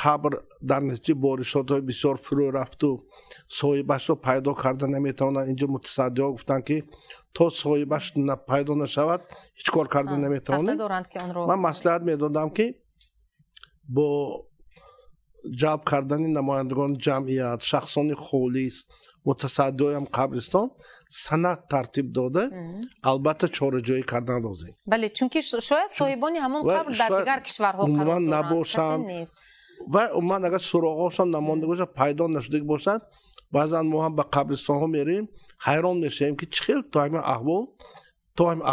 қабр дар натиҷаи боришотҳои бисёр фурӯ рафту соҳибашро пайдо карда наметавонанд, инҷо мутасаддиҳо гуфтанд ки то соҳибаш пайдо нашавад ҳеҷ кор карда наметавонем. Ман маслиҳат медодам ки бо ҷалб кардани намояндагони ҷамъият, шахсони холис, мутасаддиҳоям қабристон санад тартиб дода, албатта чораҷӯӣ кардан лозим. Бале, чунки шояд соҳибони ҳамон қабр дар дигар кишварҳо қарор доранд, касе нест. Ва умуман агар суроғҳошон намонда бошад, пайдо нашудагӣ бошад, баъзан мо ҳам ба қабристонҳо меравем, ҳайрон мешавем ки чӣ хел то ҳамин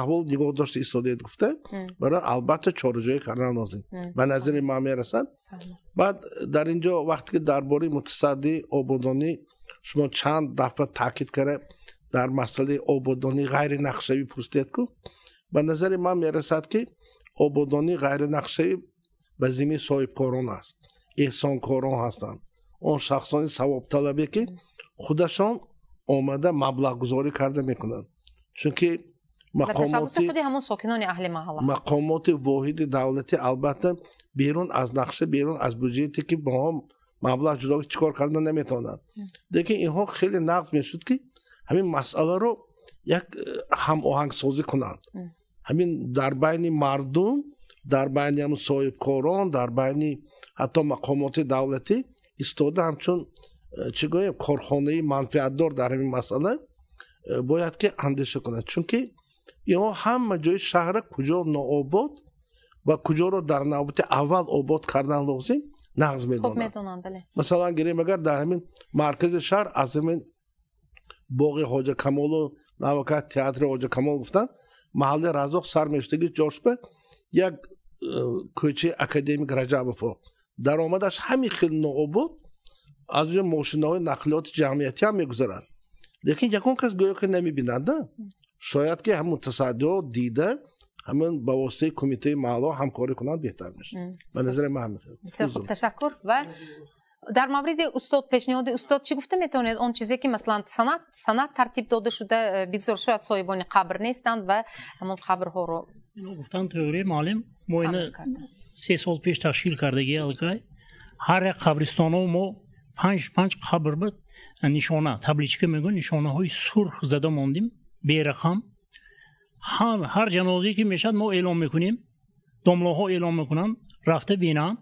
аҳвол нигоҳ дошта истодаед гуфта, барои албатта чораҷӯӣ кардан лозим. Ба назари ман мерасад. Баъд дар инҷо вақте ки дар бораи мутасаддии ободонӣ шумо чанд дафъа таъкид карда дар масъалаи ободонии ғайринақшавӣ пурсидед ку, ба назари ман мерасад ки ободонии ғайринақшавӣ ба зиммаи соҳибкорон аст, эҳсонкорон ҳастанд, он шахсони савобталабе ки худашон омада маблағгузорӣ карда мекунанд. Чунки мақомоти воҳиди давлатӣ албатта берун аз нақша, берун аз буҷете ки ба онҳо маблағ ҷудо чӣ кор карда наметавонанд. Лекин инҳо хеле нағз мешуд ки ҳамин масъаларо як ҳамоҳангсозӣ кунанд. Ҳамин дар байни мардум, дар байни ҳамун соҳибкорон, дар байни ҳатто мақомоти давлатӣ истода ҳамчун чӣ гӯем корхонаи манфиатдор дар ҳамин масъала бояд ки андеша кунанд. Чунки инҳо ҳама ҷои шаҳра куҷо нообод ва куҷоро дар навбати аввал обод кардан лозим нағз медонанд. Масалан гирем агар дар ҳамин маркази шаҳр аз ҳамин боғи Ҳоҷа Камолу навака театри Ҳоҷа Камол гуфтанд, маҳаллаи Разоқ сар мешудагӣ ҷошба як кӯчаи академик Раҷабовҳо даромадаш ҳамин хел нообод, Аз ҷо мошинаҳои нақлиёти ҷамъиятӣ ҳам мегузаранд, лекин ягон кас гӯё ки намебинад. Шояд ки ҳамун мутасаддиҳо дида, ҳамин ба воситаи кумитаи маҳалло ҳамкорӣ кунанд, беҳтар мешавад. Ба назари ман ҳамин. Бисёр хуб, ташаккур. Ва дар мавриди устод, пешниҳоди устод чӣ гуфта метавонед? Он чизе ки масалан санад тартиб дода шуда, бигзор шояд соҳибони қабр нестанд ва ҳамон қабрҳоро гуфтан теория муаллим, мо ина 3 сол пеш ташкил кардагӣ аллакай. Ҳар як қабристонҳо мо 5-5 қабр буд, нишона, табличка мегӯянд, нишонаҳои сурх зада мондем, берақам. Ҳар ҷанозае ки мешавад мо эълон мекунем, домлоҳо эълон мекунанд, рафта бинанд.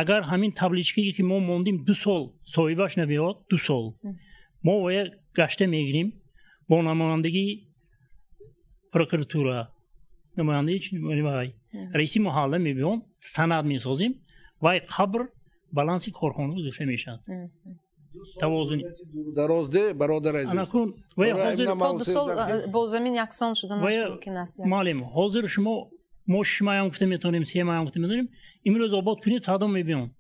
Агар ҳамин табличкае ки мо мондем 2 сол соҳибаш набиёд, 2 сол мо оя гашта мегирем бо намояндагии прокуратура, намояндаи раиси маҳалла мебиём, санад месозем, вай қабр баланси корхона гузошта мешавад. Тавозуни дароз де, бародар азиз. Анакун вай ҳозир то 2 сол бо замин яксон шудан мумкин аст. Муаллим, ҳозир шумо мо 6 маям гуфта метавонем, 3 маям гуфта метавонем, имрӯз обод кунед, фардо мебиём.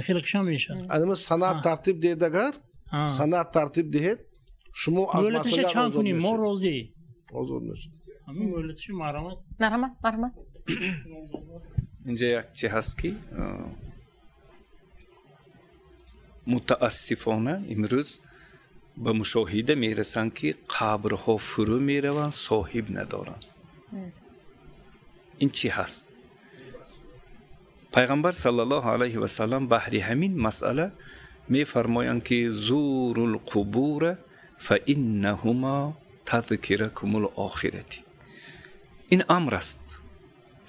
Хеле кашам мешавад. Анама санад тартиб диҳед, агар санад тартиб диҳед, шумо аз масъулият чанд кунем, мо розӣ. Озод мешавед. Ҳамин мӯҳлаташ марҳамат. Марҳамат, марҳамат. Инҷа як чи ҳаст ки мутаассифона имрӯз ба мушоҳида мерасанд ки қабрҳо фурӯ мераванд, соҳиб надоранд. Ин чӣ ҳаст? Пайғамбар саллаллоҳу алайҳи васаллам баҳри ҳамин масъала мефармоянд ки зурул қубура фа иннаҳума тадкиракумул охирати. Ин амр аст,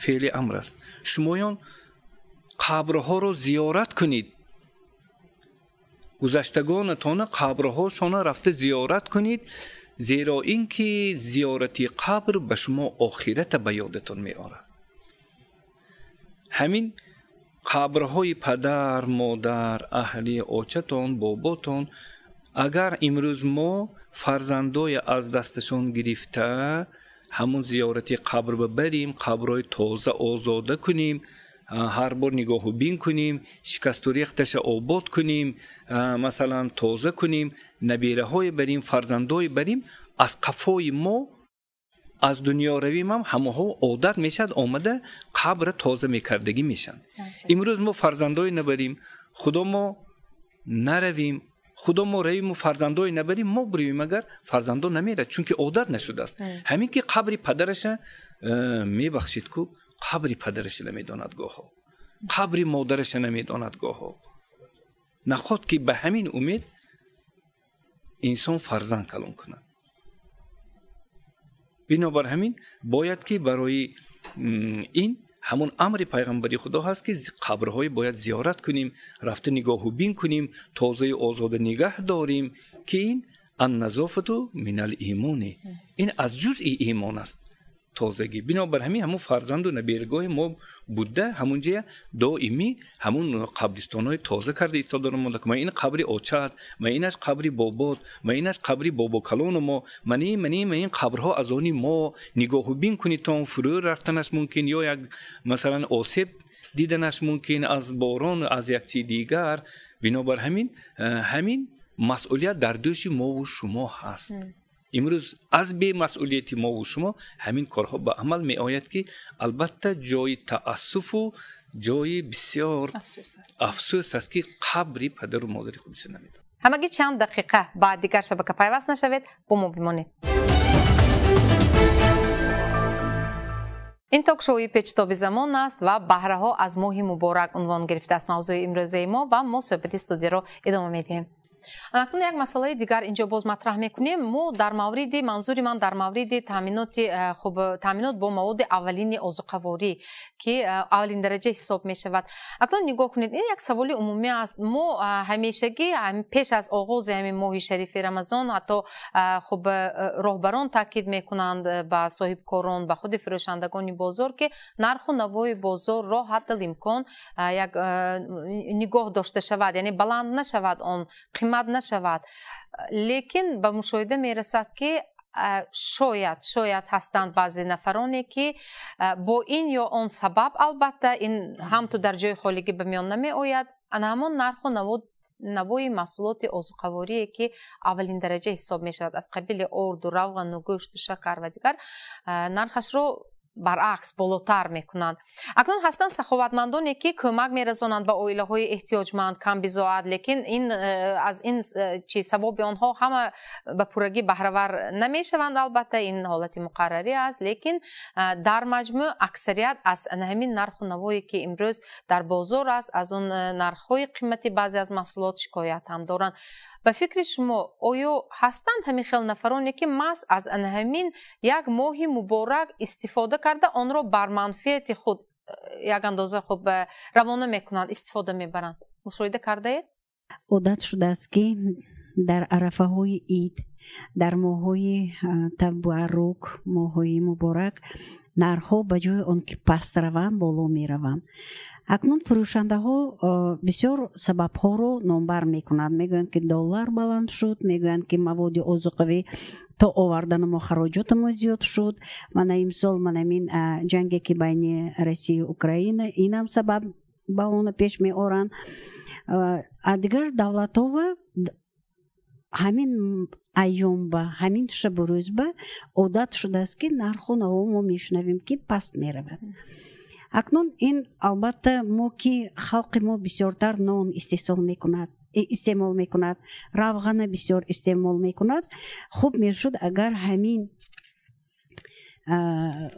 феъли амр аст. Шумоён қабрҳоро зиёрат кунед, гузаштагонатона қабрҳошона рафта зиёрат кунед, зеро ин ки зиёрати қабр ба шумо охирата ба ёдатон меорад. Ҳамин қабрҳои падар, модар, аҳли очатон, боботон, агар имрӯз мо фарзандои аз дасташон гирифта ҳамун зиёрати қабр бибарем, қабрҳои тоза озода кунем, ҳар бор нигоҳу бин кунем, шикасту рехташа обод кунем, масалан тоза кунем, набираҳое барем, фарзандое барем, аз қафои мо аз дунёравим ҳам ҳамаҳо одат мешавад, омада қабра тоза мекардагӣ мешаванд. Имрӯз мо фарзандое набарем, худо мо наравем, худо мо равиму фарзандое набарем, мо бирӯем, агар фарзандо намерад, чунки одат нашудааст. Ҳамин ки қабри падараша мебахшид ку, қабри падараша намедонад гоҳо, қабри модараша намедонад гоҳо. Наход ки ба ҳамин умед инсон фарзанд калон кунад. Бинобар ҳамин бояд ки барои ин ҳамон амри пайғамбари худо ҳаст ки қабрҳои бояд зиёрат кунем, рафта нигоҳу бин кунем, тозаи озода нигаҳ дорем, ки ин анназофату минал имони, ин аз ҷузъи имон аст тозагӣ. Бинобар ҳамин ҳамун фарзанду набергоҳи мо буда, ҳамун ҷая доимӣ ҳамун қабристонҳои тоза карда истода монда, ма ин қабри очат, ма ин аз қабри бобот, ма ин аз қабри бобокалону мо, мани мани ма ин қабрҳо аз они мо, нигоҳу бин кунитон, фурӯ рафтанаш мумкин ё як масалан осеб диданаш мумкин аз борон, аз як чи дигар. Бинобар ҳамин ҳамин масъулият дар дӯши мову шумо ҳаст. Имрӯз аз бемасъулияти мову шумо ҳамин корҳо ба амал меояд, ки албатта ҷои таассуфу ҷои бисёр афсӯс аст, ки қабри падару модари худашро намедонад. Ҳамагӣ чанд дақиқа ба дигар шабака пайваст нашавед, бо мо бимонед. Ин ток-шоуи печтоби замон аст ва баҳраҳо аз моҳи муборак унвон гирифтааст мавзӯи имрӯзаи мо, ва мо суҳбати студияро идома медиҳем. Акнун як масъалаи дигар инҷо боз матраҳ мекунем. Мо дар мавриди, манзури ман дар мавриди таъминоти, хуб, таъминот бо маводи аввалини озуқаворӣ, ки аввалин дараҷа ҳисоб мешавад. Акнун нигоҳ кунед, ин як саволи умумӣ аст. Мо ҳамешагӣ пеш аз оғози ҳамин моҳи шарифи Рамазон ҳатто хуб роҳбарон таъкид мекунанд ба соҳибкорон, ба худи фурӯшандагони бозор, ки нарху навои бозорро ҳаттал имкон як нигоҳ дошта шавад, яъне баланд нашавад, он қимат нашавад. Лекин ба мушоҳида мерасад, ки шояд ҳастанд баъзе нафароне, ки бо ин ё он сабаб, албатта ин ҳам ту дар ҷои холигӣ ба миён намеояд, ана ҳамон нарху наво навои маҳсулоти озуқаворие, ки аввалин дараҷа ҳисоб мешавад, аз қабили орду, равғану, гӯшту, шакар ва дигар, нархашро баръакс болотар мекунанд. Акнун ҳастанд саховатмандоне, ки кӯмак мерасонанд ба оилаҳои эҳтиёҷманд, камбизоат, лекин ин аз ин чи савоби онҳо ҳама ба пуррагӣ баҳравар намешаванд. Албатта, ин ҳолати муқаррарӣ аст, лекин дар маҷмӯъ аксарият аз ҳамин нарху навое, ки имрӯз дар бозор аст, аз он нархҳои қимати баъзе аз маҳсулот шикоят ҳам доранд. Ба фикри шумо, оё ҳастанд ҳамин хел нафароне, ки маҳз аз ҳамин як моҳи муборак истифода карда, онро бар манфиати худ як андоза хуб равона мекунанд, истифода мебаранд? Мушоҳида кардаед? Одат шудааст, ки дар арафаҳои ид, дар моҳҳои табаррук, моҳҳои муборак, нархҳо ба ҷои он ки паст раванд, боло мераванд. Акнун фурӯшандаҳо бисёр сабабҳоро номбар мекунанд. Мегӯянд, ки доллар баланд шуд, мегӯянд, ки маводи озуқавӣ то овардани мо хароҷоти мо зиёд шуд. Мана имсол манамин ҷанге, ки байни Россияю Украина, инам сабаб баҳона пеш меоранд. А дигар давлатҳова ҳамин айёмба, ҳамин шабу рӯзба одат шудааст, ки нарху наво мо мешунавем, ки паст меравад. Акнун ин албатта мо, ки халқи мо бисёртар нон истеҳсол мекунад, истеъмол мекунад, равғана бисёр истеъмол мекунад, хуб мешуд, агар ҳамин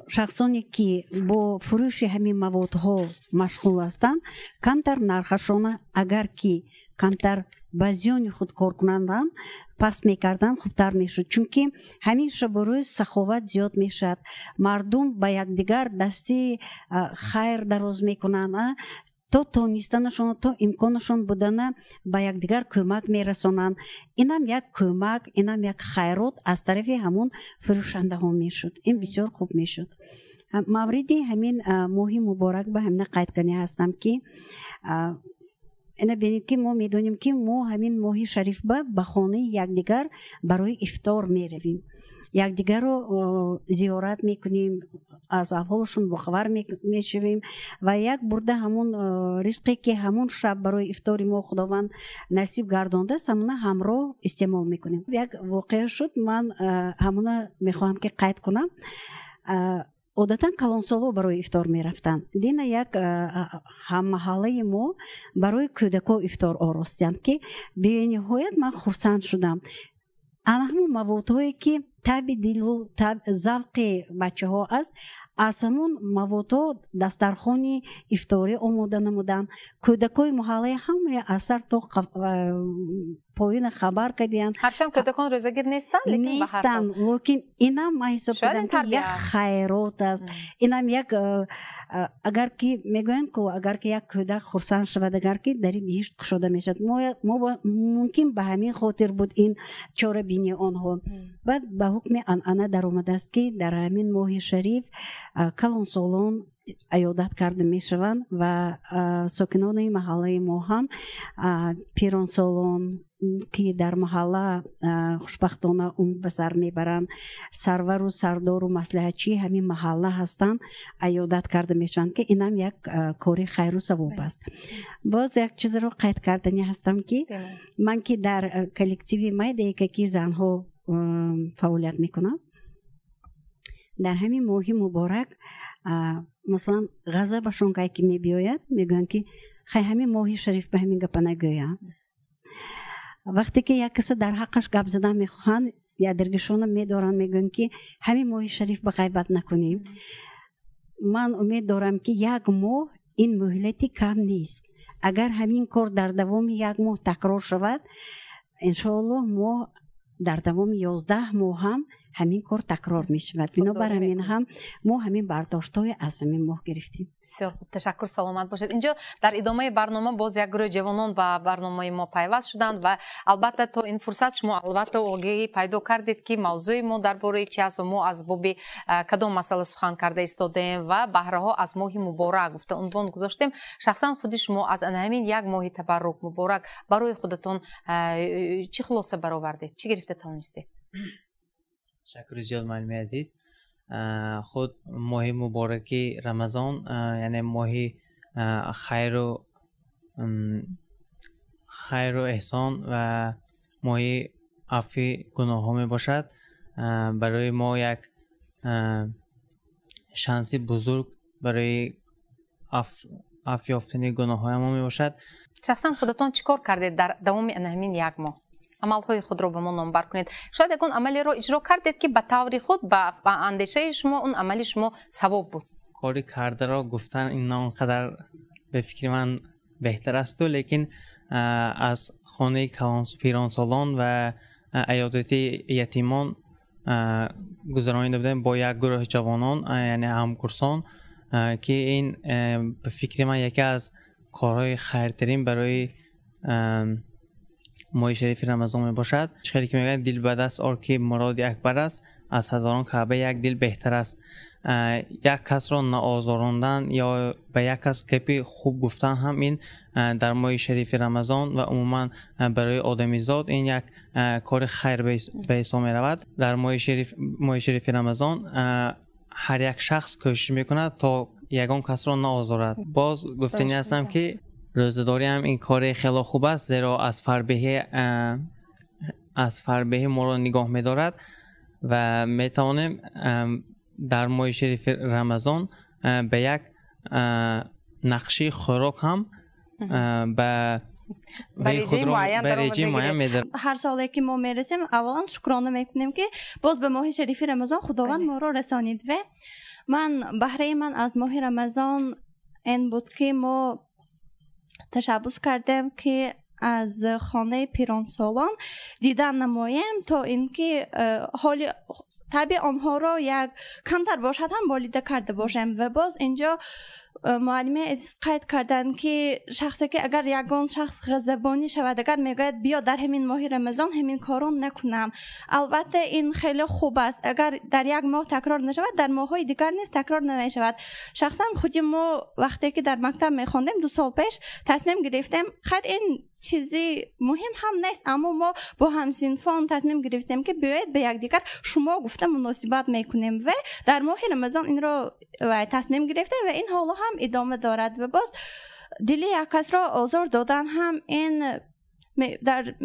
шахсоне, ки бо фурӯши ҳамин маводҳо машғул ҳастанд, камтар нархашона, агар ки камтар ба зиёни худ кор кунанд ҳам, паст мекарданд, хубтар мешуд. Чунки ҳамин шабу рӯз саховат зиёд мешавад, мардум ба якдигар дасти хайр дароз мекунанд, то тонистанашон, то имконашон будана ба якдигар кӯмак мерасонанд. Инам як кӯмак, инам як хайрот аз тарафи ҳамон фурӯшандаҳо мешуд. Ин бисёр хуб мешуд. Мавриди ҳамин моҳи муборак ба ҳамина қайд кардани ҳастам, ки ина бинед, ки мо медонем, ки мо ҳамин моҳи шарифба ба хонаи якдигар барои ифтор меравем, якдигарро зиёрат мекунем, аз аҳволашон бохабар мешавем ва як бурда ҳамун ризқе, ки ҳамун шаб барои ифтори мо Худованд насиб гардондааст, ҳамуна ҳамроҳ истеъмол мекунем. Як воқеа шуд, ман ҳамуна мехоҳам, ки қайд кунам. Одатан калонсолҳо барои ифтор мерафтанд. Дина як ҳаммаҳаллаи мо барои кӯдакҳо ифтор оростанд, ки бениҳоят ман хурсанд шудам. Ана ҳамон маводҳое, ки таби дилу завқи бачаҳо аст, аз ҳамон маводҳо дастархони ифторӣ омода намуданд. Кӯдакҳои маҳаллаи ҳамаи аз сар то поина хабар кардиянд. Ҳарчанд кӯдакон рӯзагир нестанд, лекин нестанд, лекин инам ман ҳисоб кардам, ки як хайрот аст. Инам як, агар ки мегӯянд ку, агар ки як кӯдак хурсанд шавад, агар ки дари биҳишт кушода мешавад, мо мумкин ба ҳамин хотир буд ин чорабинии онҳо. Баъд ба ҳукми анъана даромадааст, ки дар ҳамин моҳи шариф калонсолон аёдат карда мешаванд ва сокинони маҳаллаи мо ҳам пиронсолон, ки дар маҳалла хушбахтона умр ба сар мебаранд, сарвару сардору маслиҳатчии ҳамин маҳалла ҳастанд, аёдат карда мешаванд, ки инам як кори хайру савоб аст. Боз як чизро қайд карданӣ ҳастам, ки ман, ки дар коллективи майдаекаки занҳо фаъолият мекунам, дар ҳамин моҳи муборак, масалан, ғазабашон кай ки мебиёяд, мегӯянд, ки хай, ҳамин моҳи шариф ба ҳамин гапа нагӯям. Вақте ки як каса дар ҳаққаш гап задан мехоҳанд, ядиргишона медоранд, мегӯянд, ки ҳамин моҳи шариф ба ғайбат накунем. Ман умед дорам, ки як моҳ ин муҳлати кам нест. Агар ҳамин кор дар давоми як моҳ такрор шавад, иншоаллоҳ, мо дар давоми 11 моҳ ҳам ҳамин кор такрор мешавад. Бинобар ҳамин ҳам мо ҳамин бардоштҳое аз ҳамин моҳ гирифтем. Бисёр хуб, ташаккур, саломат бошед. Инҷо дар идомаи барнома боз як гурӯҳи ҷавонон ба барномаи мо пайваст шуданд ва албатта то ин фурсат шумо албатта огоҳӣ пайдо кардед, ки мавзӯи мо дар бораи чи аст ва мо аз боби кадом масъала сухан карда истодаем ва баҳраҳо аз моҳи муборак гуфта унвон гузоштем. Шахсан худи шумо аз ана ҳамин як моҳи табаррук муборак барои худатон чӣ хулоса баровардед, чӣ гирифта тавонистед? Ташаккури зиёд, муаллими азиз. Худ моҳи мубораки Рамазон, яъне моҳи хайру хайру эҳсон ва моҳи афви гуноҳҳо мебошад. Барои мо як шанси бузург барои афв ёфтани гуноҳҳои мо мебошад. Шахсан худатон чӣ кор кардед дар давоми ҳамин як моҳ? Амалҳои худро ба мо номбар кунед. Шояд ягон амалеро иҷро кардед, ки ба таври худ, ба андешаи шумо, он амали шумо савоб буд. Кори кардаро гуфтан ин на он қадар ба фикри ман беҳтар асту, лекин аз хонаи пиронсолон ва аёдати ятимон гузаронида будем бо як гурӯҳи ҷавонон, яъне ҳамкурсон, ки ин ба фикри ман яке аз корҳои хайртарин барои моҳи шарифи Рамазон мебошад. Чӣ хеле ки мегӯянд, дил ба даст ор ки муроди акбар аст, аз ҳазорон каъба як дил беҳтар аст. Як касро наозорондан ё ба як кас гапи хуб гуфтан ҳам ин дар моҳи шарифи Рамазон ва умуман барои одамизод ин як кори хайр ба ҳисоб меравад. Дар моҳи шарифи Рамазон ҳар як шахс кӯшиш мекунад то ягон касро наозорад. Боз гуфтанӣ ҳастам ки рӯзадорӣ ҳам ин кори хело хуб аст, зеро аз фарбеҳӣ моро нигоҳ медорад ва метавонем дар моҳи шарифи Рамазон ба як нақши хӯрок ҳам ба реҷаи муайян медорад. Ҳар соле ки мо мерасем, аввалан шукрона мекунем, ки боз ба моҳи шарифи Рамазон Худованд моро расонид. Ва ман баҳраи ман аз моҳи Рамазон ин буд, ки мо ташаббус кардем, ки аз хонаи пиронсолон дидан намоем, то ин ки ҳоли табии онҳоро як камтар бошад ҳам болида карда бошем. Ва боз инҷо муаллими азиз қайд карданд, ки шахсе ки агар ягон шахс ғазабонӣ шавад, агар мегӯяд биё дар ҳамин моҳи Рамазон ҳамин корро накунам, албатта ин хеле хуб аст. Агар дар як моҳ такрор нашавад, дар моҳҳои дигар низ такрор намешавад. Шахсан худи мо вақте ки дар мактаб мехондем 2 сол пеш тасмим гирифтем, хайр ин чизи муҳим ҳам нест, аммо мо бо ҳамсинфон тасмим гирифтем, ки биёед ба якдигар шумо гуфта муносибат мекунем ва дар моҳи Рамазон инро тасмим гирифтем ва ин ҳоло ҳам идома дорад. Ва боз дили як касро озор додан ҳам ин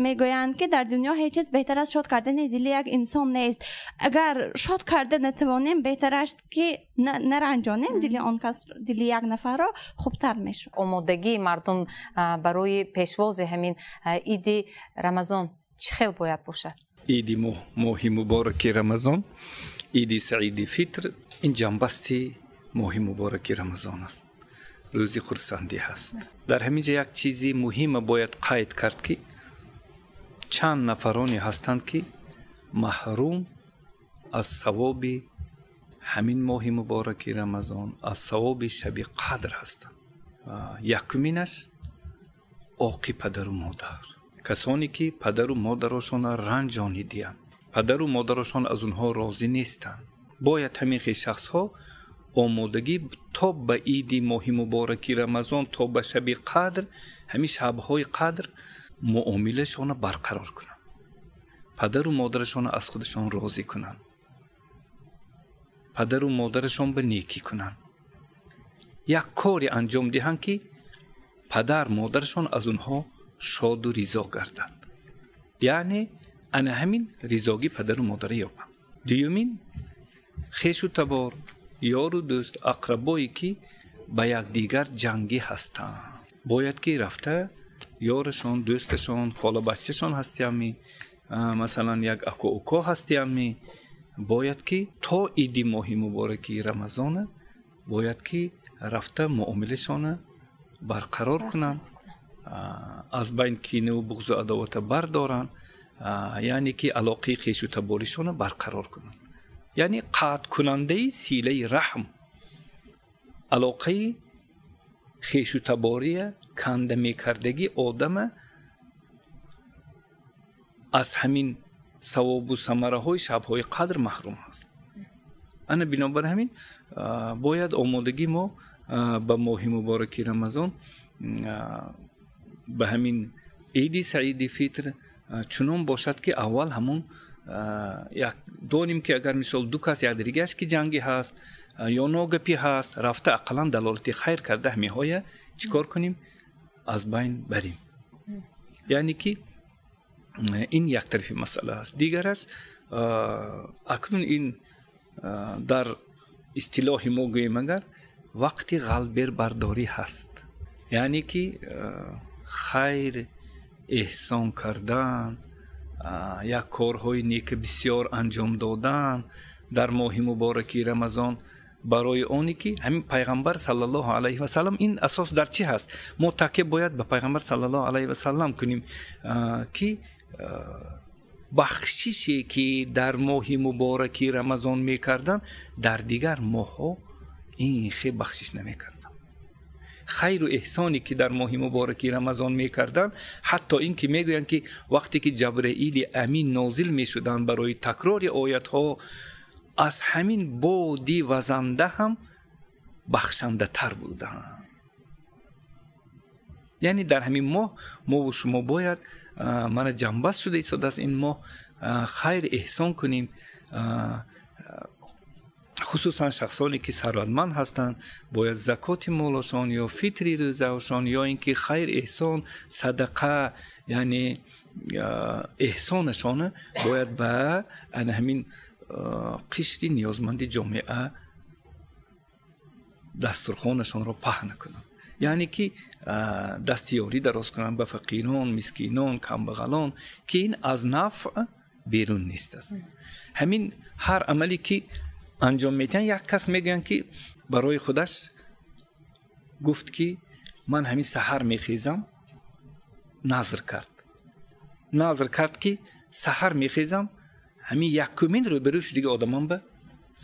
мегӯянд, ки дар дунё ҳеҷ чиз беҳтар аз шод кардани дили як инсон нест. Агар шод карда натавонем, беҳтар аст ки наранҷонем дили он кас, дили як нафарро хубтар мешавад. Омодагии мардум барои пешвози ҳамин иди Рамазон чӣ хел бояд бошад? Иди моҳи мубораки Рамазон, иди саиди фитр, ин ҷанбасти моҳи мубораки Рамазон аст. Рӯзи хурсандӣ ҳаст. Дар ҳамин ҷо як чизи муҳима бояд қайд кард, ки чанд нафароне ҳастанд, ки маҳрум аз савоби ҳамин моҳи мубораки Рамазон, аз савоби шаби қадр ҳастанд. Якуминаш оқи падару модар, касоне ки падару модарошонро ранҷонидианд, падару модарошон аз онҳо розӣ нестанд. Бояд ҳамин хел шахсҳо омодагӣ то ба иди моҳи мубораки Рамазон, то ба шаби қадр, ҳамин шабҳои қадр муомилашонро барқарор кунанд, падару модарашонро аз худашон розӣ кунанд, падару модарашон ба некӣ кунанд, як коре анҷом диҳанд, ки падар модарашон аз онҳо шоду ризо гарданд. Яъне ана ҳамин ризогӣ падару модара ёбанд. Дуюмин, хешу табор, ёру дӯст, ақрабое ки ба якдигар ҷангӣ ҳастанд, бояд ки рафта ёрашон, дӯсташон, холабаччашон ҳастиами, масалан як аку-уко ҳастиами, бояд ки то иди моҳи мубораки Рамазона бояд ки рафта муомилашона барқарор кунанд, аз байн кинаву буғзу адовата бардоранд, яъне ки алоқаи хешу таборишона барқарор кунанд. Яъне қатъкунандаи силаи раҳм, алоқаи хешу табория канда мекардагӣ одама аз ҳамин савобу самараҳои шабҳои қадр маҳрум ҳаст. Ана бинобар ҳамин бояд омодагӣ мо ба моҳи мубораки Рамазон, ба ҳамин иди саиди фитр чунон бошад, ки аввал ҳамон як донем, ки агар мисол ду кас якдигаш ки ҷангӣ ҳаст ё ногапӣ ҳаст, рафта ақаллан далолати хайр карда ҳамиҳоя чӣ кор кунем, аз байн барем. Яъне ки ин як тарафи масъала аст. Дигар аст, акнун ин дар истилоҳи мо гӯем агар вақти ғалбербардорӣ ҳаст, яъне ки хайр эҳсон кардан, як корҳои нек бисёр анҷом додан дар моҳи мубораки Рамазон, барои оне ки ҳамин пайғамбар саллаллоҳу алайҳи васаллам, ин асос дар чӣ ҳаст? Мо такя бояд ба пайғамбар саллаллоҳу алайҳи васаллам кунем, ки бахшише ки дар моҳи мубораки Рамазон мекарданд, дар дигар моҳҳо ин хе бахшиш намекарданд. Хайру эҳсоне ки дар моҳи мубораки Рамазон мекарданд, ҳатто ин ки мегӯянд ки вақте ки Ҷабраили Амин нозил мешуданд барои такрори оятҳо, аз ҳамин боди вазанда ҳам бахшандатар буданд. Яъне дар ҳамин моҳ мову шумо бояд мана ҷамъбаст шуда истодааст ин моҳ, хайр эҳсон кунем, хусусан шахсоне ки сарватманд ҳастанд бояд закоти молашон ё фитри рӯзаашон ё ин ки хайр эҳсон, садақа, яъне эҳсонашон бояд ба ана ҳамин қишри ниёзманди ҷомеа дастурхонашонро паҳн кунанд. Яъне ки дасти ёрӣ дароз кунанд ба фақирон, мискинон, камбағалон, ки ин аз нафъ берун нест аст. Ҳамин ҳар амале ки анҷом медиҳанд, як кас мегӯянд ки барои худаш гуфт ки ман ҳамин саҳар мехезам, назр кард. Назр кард ки саҳар мехезам, ҳамин якумин рӯберӯ шудиги одамон ба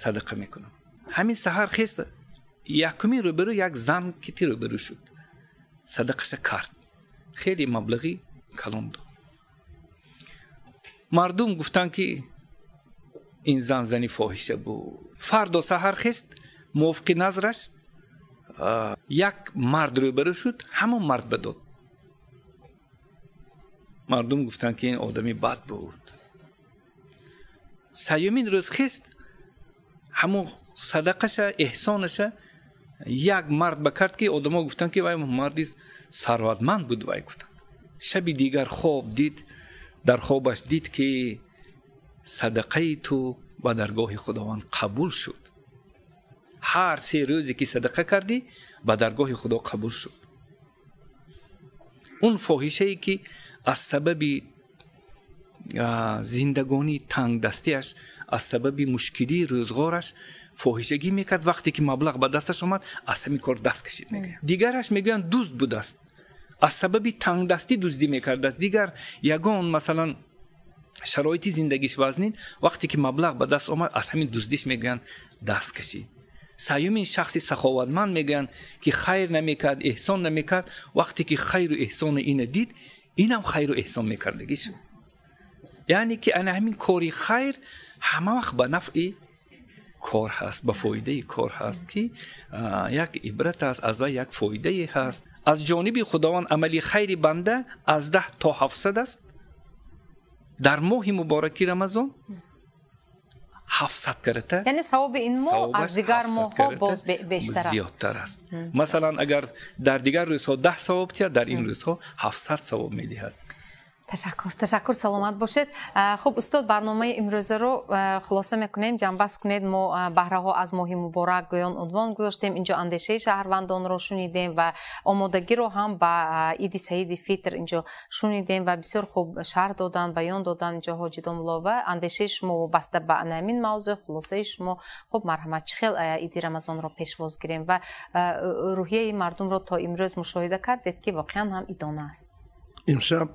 садақа мекунам. Ҳамин саҳар хест, якумин рӯберӯ як зан кити рӯберӯ шуд, садақаша кард, хеле маблағи калон дод. Мардум гуфтанд ки ин зан зани фоҳиша буд. Фардо саҳар хест, мувофиқи назраш як мард рӯберӯ шуд, ҳамон мард ба дод. Мардум гуфтанд ки ин одами бад буд. Сеюмин рӯз хест, ҳамон садақаша, эҳсонаша як мард ба кард ки одамо гуфтанд ки вай марди сарватманд буд. Вай гуфтанд. Шаби дигар хоб дид, дар хобаш дид ки садақаи ту ба даргоҳи Худованд қабул шуд. Ҳар се рӯзе ки садақа кардӣ ба даргоҳи Худо қабул шуд. Он фоҳишае ки аз сабаби зиндагонии тангдастиаш, аз сабаби мушкилии рӯзғораш фоҳишагӣ мекард, вақте ки маблағ ба дасташ омад аз ҳамин кор даст кашид, мегӯянд. Дигараш мегӯянд дузд будааст, аз сабаби тангдастӣ дуздӣ мекардааст. Дигар ягон масалан шароити зиндагиш вазнин, вақте ки маблағ ба даст омад аз ҳамин дуздиш мегӯянд даст кашид. Сеюмин шахси саховатманд мегӯянд ки хайр намекард, эҳсон намекард, вақте ки хайру эҳсони ина дид, инам хайру эҳсон мекардагӣ шуд. Яъне ки ана ҳамин кори хайр ҳама вақт ба нафъи кор ҳаст, ба фоидаи кор ҳаст, ки як ибрат аст, аз вай як фоидае ҳаст. Аз ҷониби Худованд амали хайри банда аз 10 то 700 аст. Дар моҳи мубораки Рамазон 700 карата. Яъне савоби ин моҳ аз дигар моҳҳо боз бештар аст, зиёдтар аст. Масалан агар дар дигар рӯзҳо 10 савоб диҳад, дар ин рӯзҳо 700 савоб медиҳад. Ташаккур, ташаккур, саломат бошед. Хуб устод, барномаи имрӯзаро хулоса мекунем, ҷамъбаст кунед. Мо баҳраҳо аз моҳи муборак гӯён унвон гузоштем. Инҷо андешаи шаҳрвандонро шунидем ва омодагиро ҳам ба иди саиди фитр инҷо шунидем ва бисёр хуб шарҳ додан, баён додан инҷо ҳоҷи домулло ва андешаи шумо вобаста ба ҳамин мавзӯъ, хулосаи шумо. Хуб, марҳамат, чӣ хел иди Рамазонро пешвоз гирем ва рӯҳияи мардумро то имрӯз мушоҳида кардед ки воқеан ҳам идона аст. Имшаб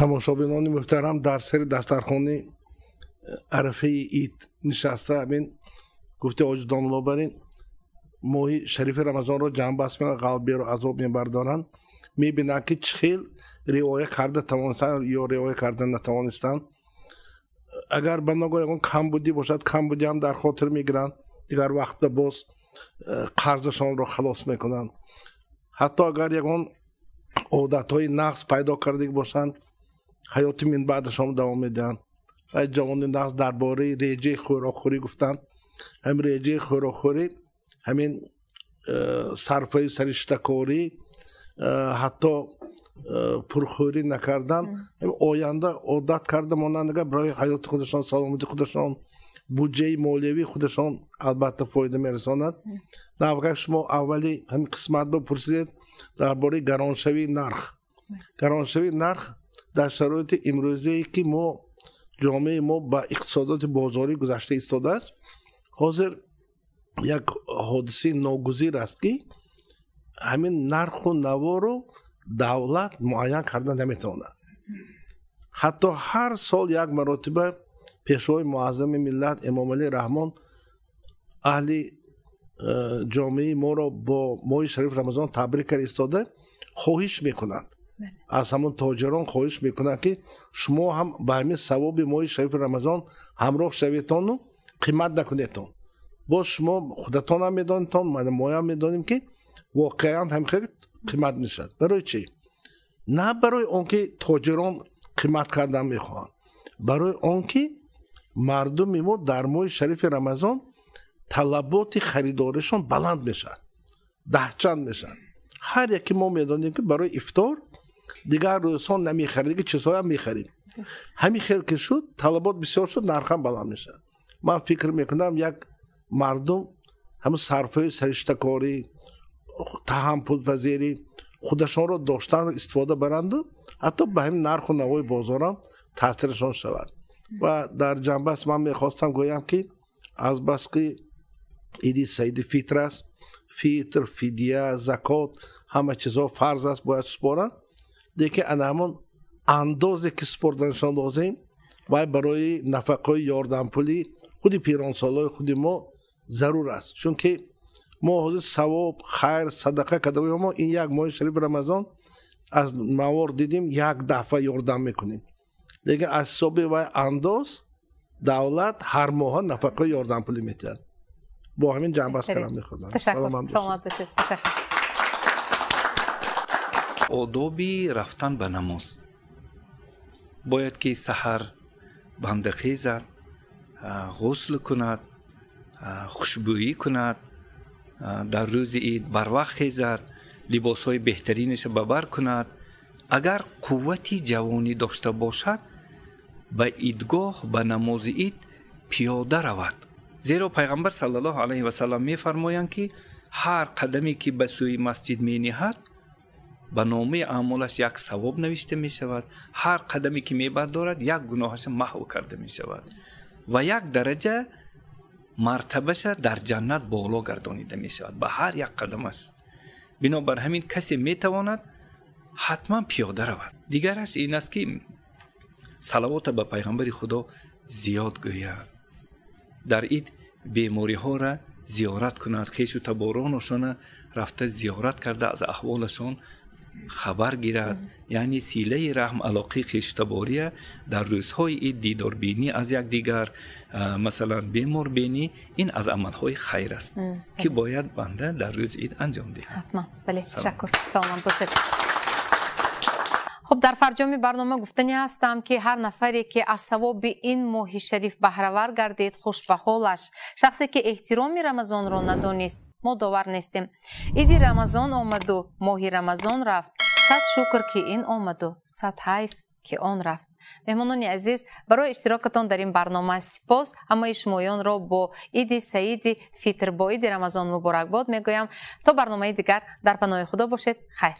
тамошобинони муҳтарам дар сари дастархони арафаи ид нишаста, ҳамин гуфти ҳоҷи домулло бар ин моҳи шарифи Рамазонро ҷамъбаст мекунанд, ғалберу азоб мебардоранд, мебинанд ки чӣ хел риоя карда тавонистанд ё риоя карда натавонистанд. Агар ба ногоҳ ягон камбудӣ бошад, камбудӣ ҳам дар хотир мегиранд, дигар вақтда боз қарзашонро халос мекунанд. Ҳатто агар ягон одатҳои нақс пайдо кардагӣ бошанд, ҳаёти минбаъдашон давом медиҳанд. Ва ҷавони нақс дар бораи реҷаи хӯрокхӯрӣ гуфтанд. Ҳамин реҷаи хӯрокхӯрӣ, ҳамин сарфаи сариштакорӣ, ҳатто Пурхӯрӣ накардан, оянда одат карда монандага барои ҳаёти худашон, саломатии худашон, буҷаи молиявии худашон албатта фоида мерасонад. Навагар шумо аввали ҳамин қисмат бипурсидед дар бораи гароншавии нарх. Гароншавии нарх дар шароити имрӯзае ки мо ҷомеаи мо ба иқтисодоти бозорӣ гузашта истодааст, ҳозир як ҳодисаи ногузир аст, ки ҳамин нарху наворо давлат муайян карда наметавонад. Ҳатто ҳар сол як маротиба пешвои муаззами миллат Эмомалӣ Раҳмон аҳли ҷомеаи моро бо моҳи шариф Рамазон табрик карда истода хоҳиш мекунанд, аз ҳамон тоҷирон хоҳиш мекунанд, ки шумо ҳам ба ҳамин савоби моҳи шарифи Рамазон ҳамроҳ шаветону қимат накунедтон. Боз шумо худатонам медонедтон, моям медонем, ки воқеан ҳам хеле қимат мешавад. Барои чӣ? На барои он ки тоҷирон қимат кардан мехоҳанд, барои он ки мардуми мо дар моҳи шарифи Рамазон талаботи харидоришон баланд мешавад, даҳчанд мешавад. Ҳар яке мо медонем, ки барои ифтор дигар рӯзҳо намехарид, дигар чизҳоям мехарид. Ҳамин хел ки шуд, талабот бисёр шуд, нархам баланд мешавад. Ман фикр мекунам, як мардум ҳамун сарфаи сариштакорӣ, таҳампулпазирӣ худашонро доштанро истифода баранду ҳатто ба ҳамин нарху навои бозорам таъсирашон шавад. Ва дар ҷанбаст ман мехостам гӯям, ки азбаски иди саиди фитр аст, фитр, фидия, закот, ҳама чизҳо фарз аст, бояд супоранд. Лекин ана ҳамон андозе ки супорданашон лозим, вай барои нафақаи ёрдампулӣ худи пиронсолои худи мо зарур аст. Чунки мо ҳозир савоб, хайр, садақа карда, мо ин як моҳи шарифи Рамазон аз мавор дидем, як дафъа ёрдам мекунем. Лекин аз ҳисоби вай андоз давлат ҳар моҳа нафақаи ёрдампулӣ метиҳад. Бо ҳамин ҷанбаст кардам мехоҳам. Ташаккур, саломат бошед. Ташаккур. Одоби рафтан ба намоз. Бояд ки саҳар банда хезад, ғусл кунад, хушбӯӣ кунад, дар рӯзи ид барвақт хезад, либосҳои беҳтаринашро ба бар кунад. Агар қуввати ҷавонӣ дошта бошад, ба идгоҳ, ба намози ид пиёда равад. Зеро пайғамбар саллаллоҳу алайҳи васаллам мефармоянд, ки ҳар қадаме ки ба сӯи масҷид мениҳад, ба номаи аъмолаш як савоб навишта мешавад, ҳар қадаме ки мебардорад, як гуноҳаш маҳв карда мешавад ва як дараҷа мартабаша дар ҷаннат боло гардонида мешавад ба ҳар як қадамаш. Бинобар ҳамин касе метавонад ҳатман пиёда равад. Дигараш ин аст, ки салавота ба пайғамбари Худо зиёд гӯяд, дар ид бемориҳоро зиёрат кунад, хешу таборонашона рафта зиёрат карда аз аҳволашон хабар гирад. Яъне силаи раҳм, алоқаи хештабория дар рӯзҳои ид, дидорбинӣ аз якдигар, масалан беморбинӣ, ин аз амалҳои хайр аст, ки бояд банда дар рӯзи ид анҷом диҳад. Ҳатман, бале. Ташаккур, саломат бошед. Хуб, дар фарҷоми барнома гуфтанӣ ҳастам, ки ҳар нафаре ки аз савоби ин моҳи шариф баҳравар гардид, хуш ба ҳолаш. Шахсе ки эҳтироми Рамазонро надонист, мо довар нестем. Иди Рамазон омаду моҳи Рамазон рафт, сад шукр ки ин омаду сад ҳайф ки он рафт. Меҳмонони азиз, барои иштирокатон дар ин барнома сипос. Ҳамаи шумоёнро бо иди саиди фитр, бо иди Рамазон муборакбод мегӯям. То барномаи дигар дар паноҳи Худо бошед. Хайр.